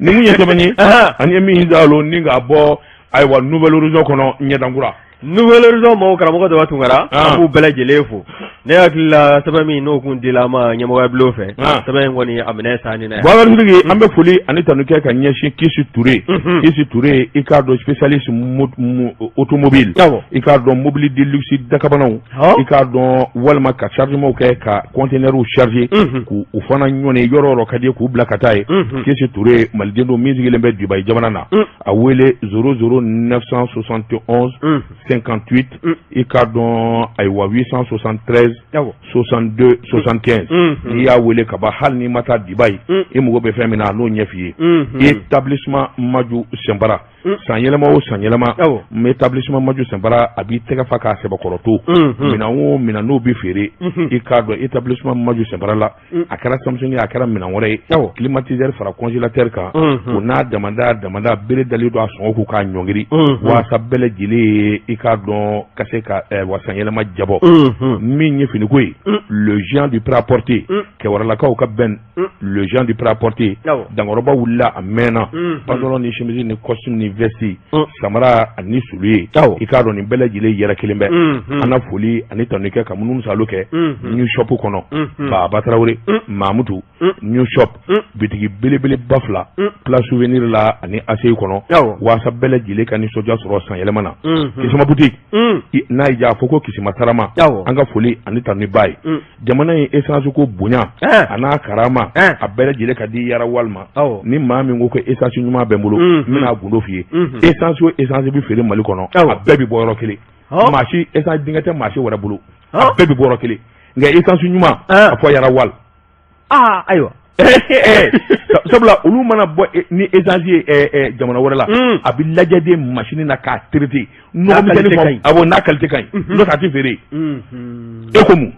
nin kun ye sɛbɛn ye an ye min zalo ni k'a bɔ ayiwa Nouvel Horizon kɔnɔ ɲɛdankura Nouvel Horizon maaw karamɔgɔ Daba Tunkara an b'u bɛɛ lajɛlen fo ne hakili la sɛbɛn min n'o kun dila an ma ɲɛmɔgɔya bulon fɛ sɛbɛn in kɔni a minɛ sa ni na Bubakari Sidiki an bɛ foli ani tanu kɛ ka ɲɛsin Kisi Ture Kisi Ture i k'a dɔn spécialiste automobile i k'a dɔn mobili de luxe dakabanaw i k'a dɔn walima ka chargement kɛ ka conteneurs charger k'u fana ɲɔni yɔrɔ o yɔrɔ ka di k'u bila ka taa yen Kisi Ture maliden don min sigilen bɛ Dubaï jamana na a wele 00 971 58 i k'a dɔn ayiwa 873 62 75 n'i y'a wele ka ban hali n'i ma taa Dubaï i mago bɛ fɛn min na a n'o ɲɛf'i ye établissement Maju Sɛnpara san yɛlɛma o san yɛlɛma établissement Maju Sɛnpara a b'i tɛgɛ fa k'a sɛbɛkɔrɔ to minɛn o minɛn n'o bɛ feere i k'a dɔn établissement Maju Sɛnpara la a kɛra Samsung ye a kɛra minɛn wɛrɛ ye climatiseur fara congélateur kan o n'a damada damada bere dalen don a sɔngɔ kun k'a ɲɔngiri waasa bɛɛ lajɛlen ye i k'a dɔn ka se ka wa san yɛlɛma jabɔ min ye finiko ye le géant du prêt-à-porter kɛwaralakaw ka bɛn le géant du prêt-à-porter dankɔrɔba wulila a mɛnna pantalon ni chemise ni costume ni veste samara ani soulier i k'a dɔn nin bɛɛ lajɛlen yɛrɛ kelen bɛ an na foli ani tanu kɛ ka minnu salo kɛ new shop kɔnɔ Baba Tarawele Mamutu new shop bitigi belebeleba fila place souvenir la ani ACI kɔnɔ waasa bɛɛ lajɛlen ka nisɔndiya sɔrɔ san yɛlɛma na Kisima boutique n'a y'i diya a fɔ ko Kisima Tarama an ka foli ani tanu b'a ye jamana in essence ko bonya a n'a karama a bɛɛ lajɛlen ka di yara walima ni maa min ko ko essence ɲuman bɛ n bolo n bɛna gundo f'i ye essence o essence bɛ feere Mali kɔnɔ a bɛɛ bɛ bɔ yɔrɔ kelen maa si essence denkɛ tɛ maa si wɛrɛ bolo a bɛɛ bɛ bɔ yɔrɔ kelen nka essence ɲuman a fɔ yara wal ayiwa sabula olu mana bɔ ni essence ye jamana wɛrɛ la a bɛ lajɛ de machine na k'a traiter nɔgɔ misɛnnin fɔ awɔ n'a qualité ka ɲi n'o tɛ a tɛ feere e ko mun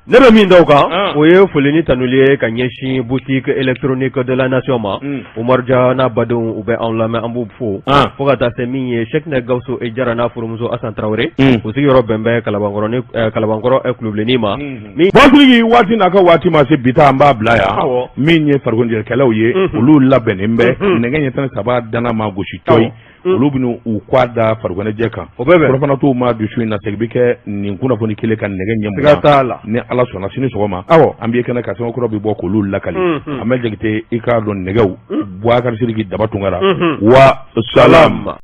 ne bɛ min da o kan o ye foli ni tanuli ye ka ɲɛsin boutique électronique de la nation ma Umaru Ja n'a badenw u bɛ anw lamɛn an b'u fo fo ka taa se min ye Sɛkinɛ Gawusu Jara n'a furumuso Asan Tarawele u sigiyɔrɔ bɛn bɛ Kalabankɔrɔ ni Kalabankɔrɔ Kulobilennin ma Bɔsiriki waati n'a ka waati ma se bi ta an b'a bila yan min ye farikoloɲɛnajɛkɛlaw ye olu labɛnnen bɛ nɛgɛ ɲɛ 13 dana ma gosi cɔyi olu bɛna u kɔ da farikoloɲɛnajɛ kan o bɛ bɛn surafana to ma dusu in na segin bɛ kɛ nin kunnafoni kelen kan nɛgɛ ɲɛ 20 ni Ala sɔnna sini sɔgɔma an bɛ kɛnɛ kan sɛbɛn kura bɛ bɔ k'olu lakali an bɛ Jakite i k'a dɔn nɛgɛw Bubakari Sidiki Daba Tunkara wa salam.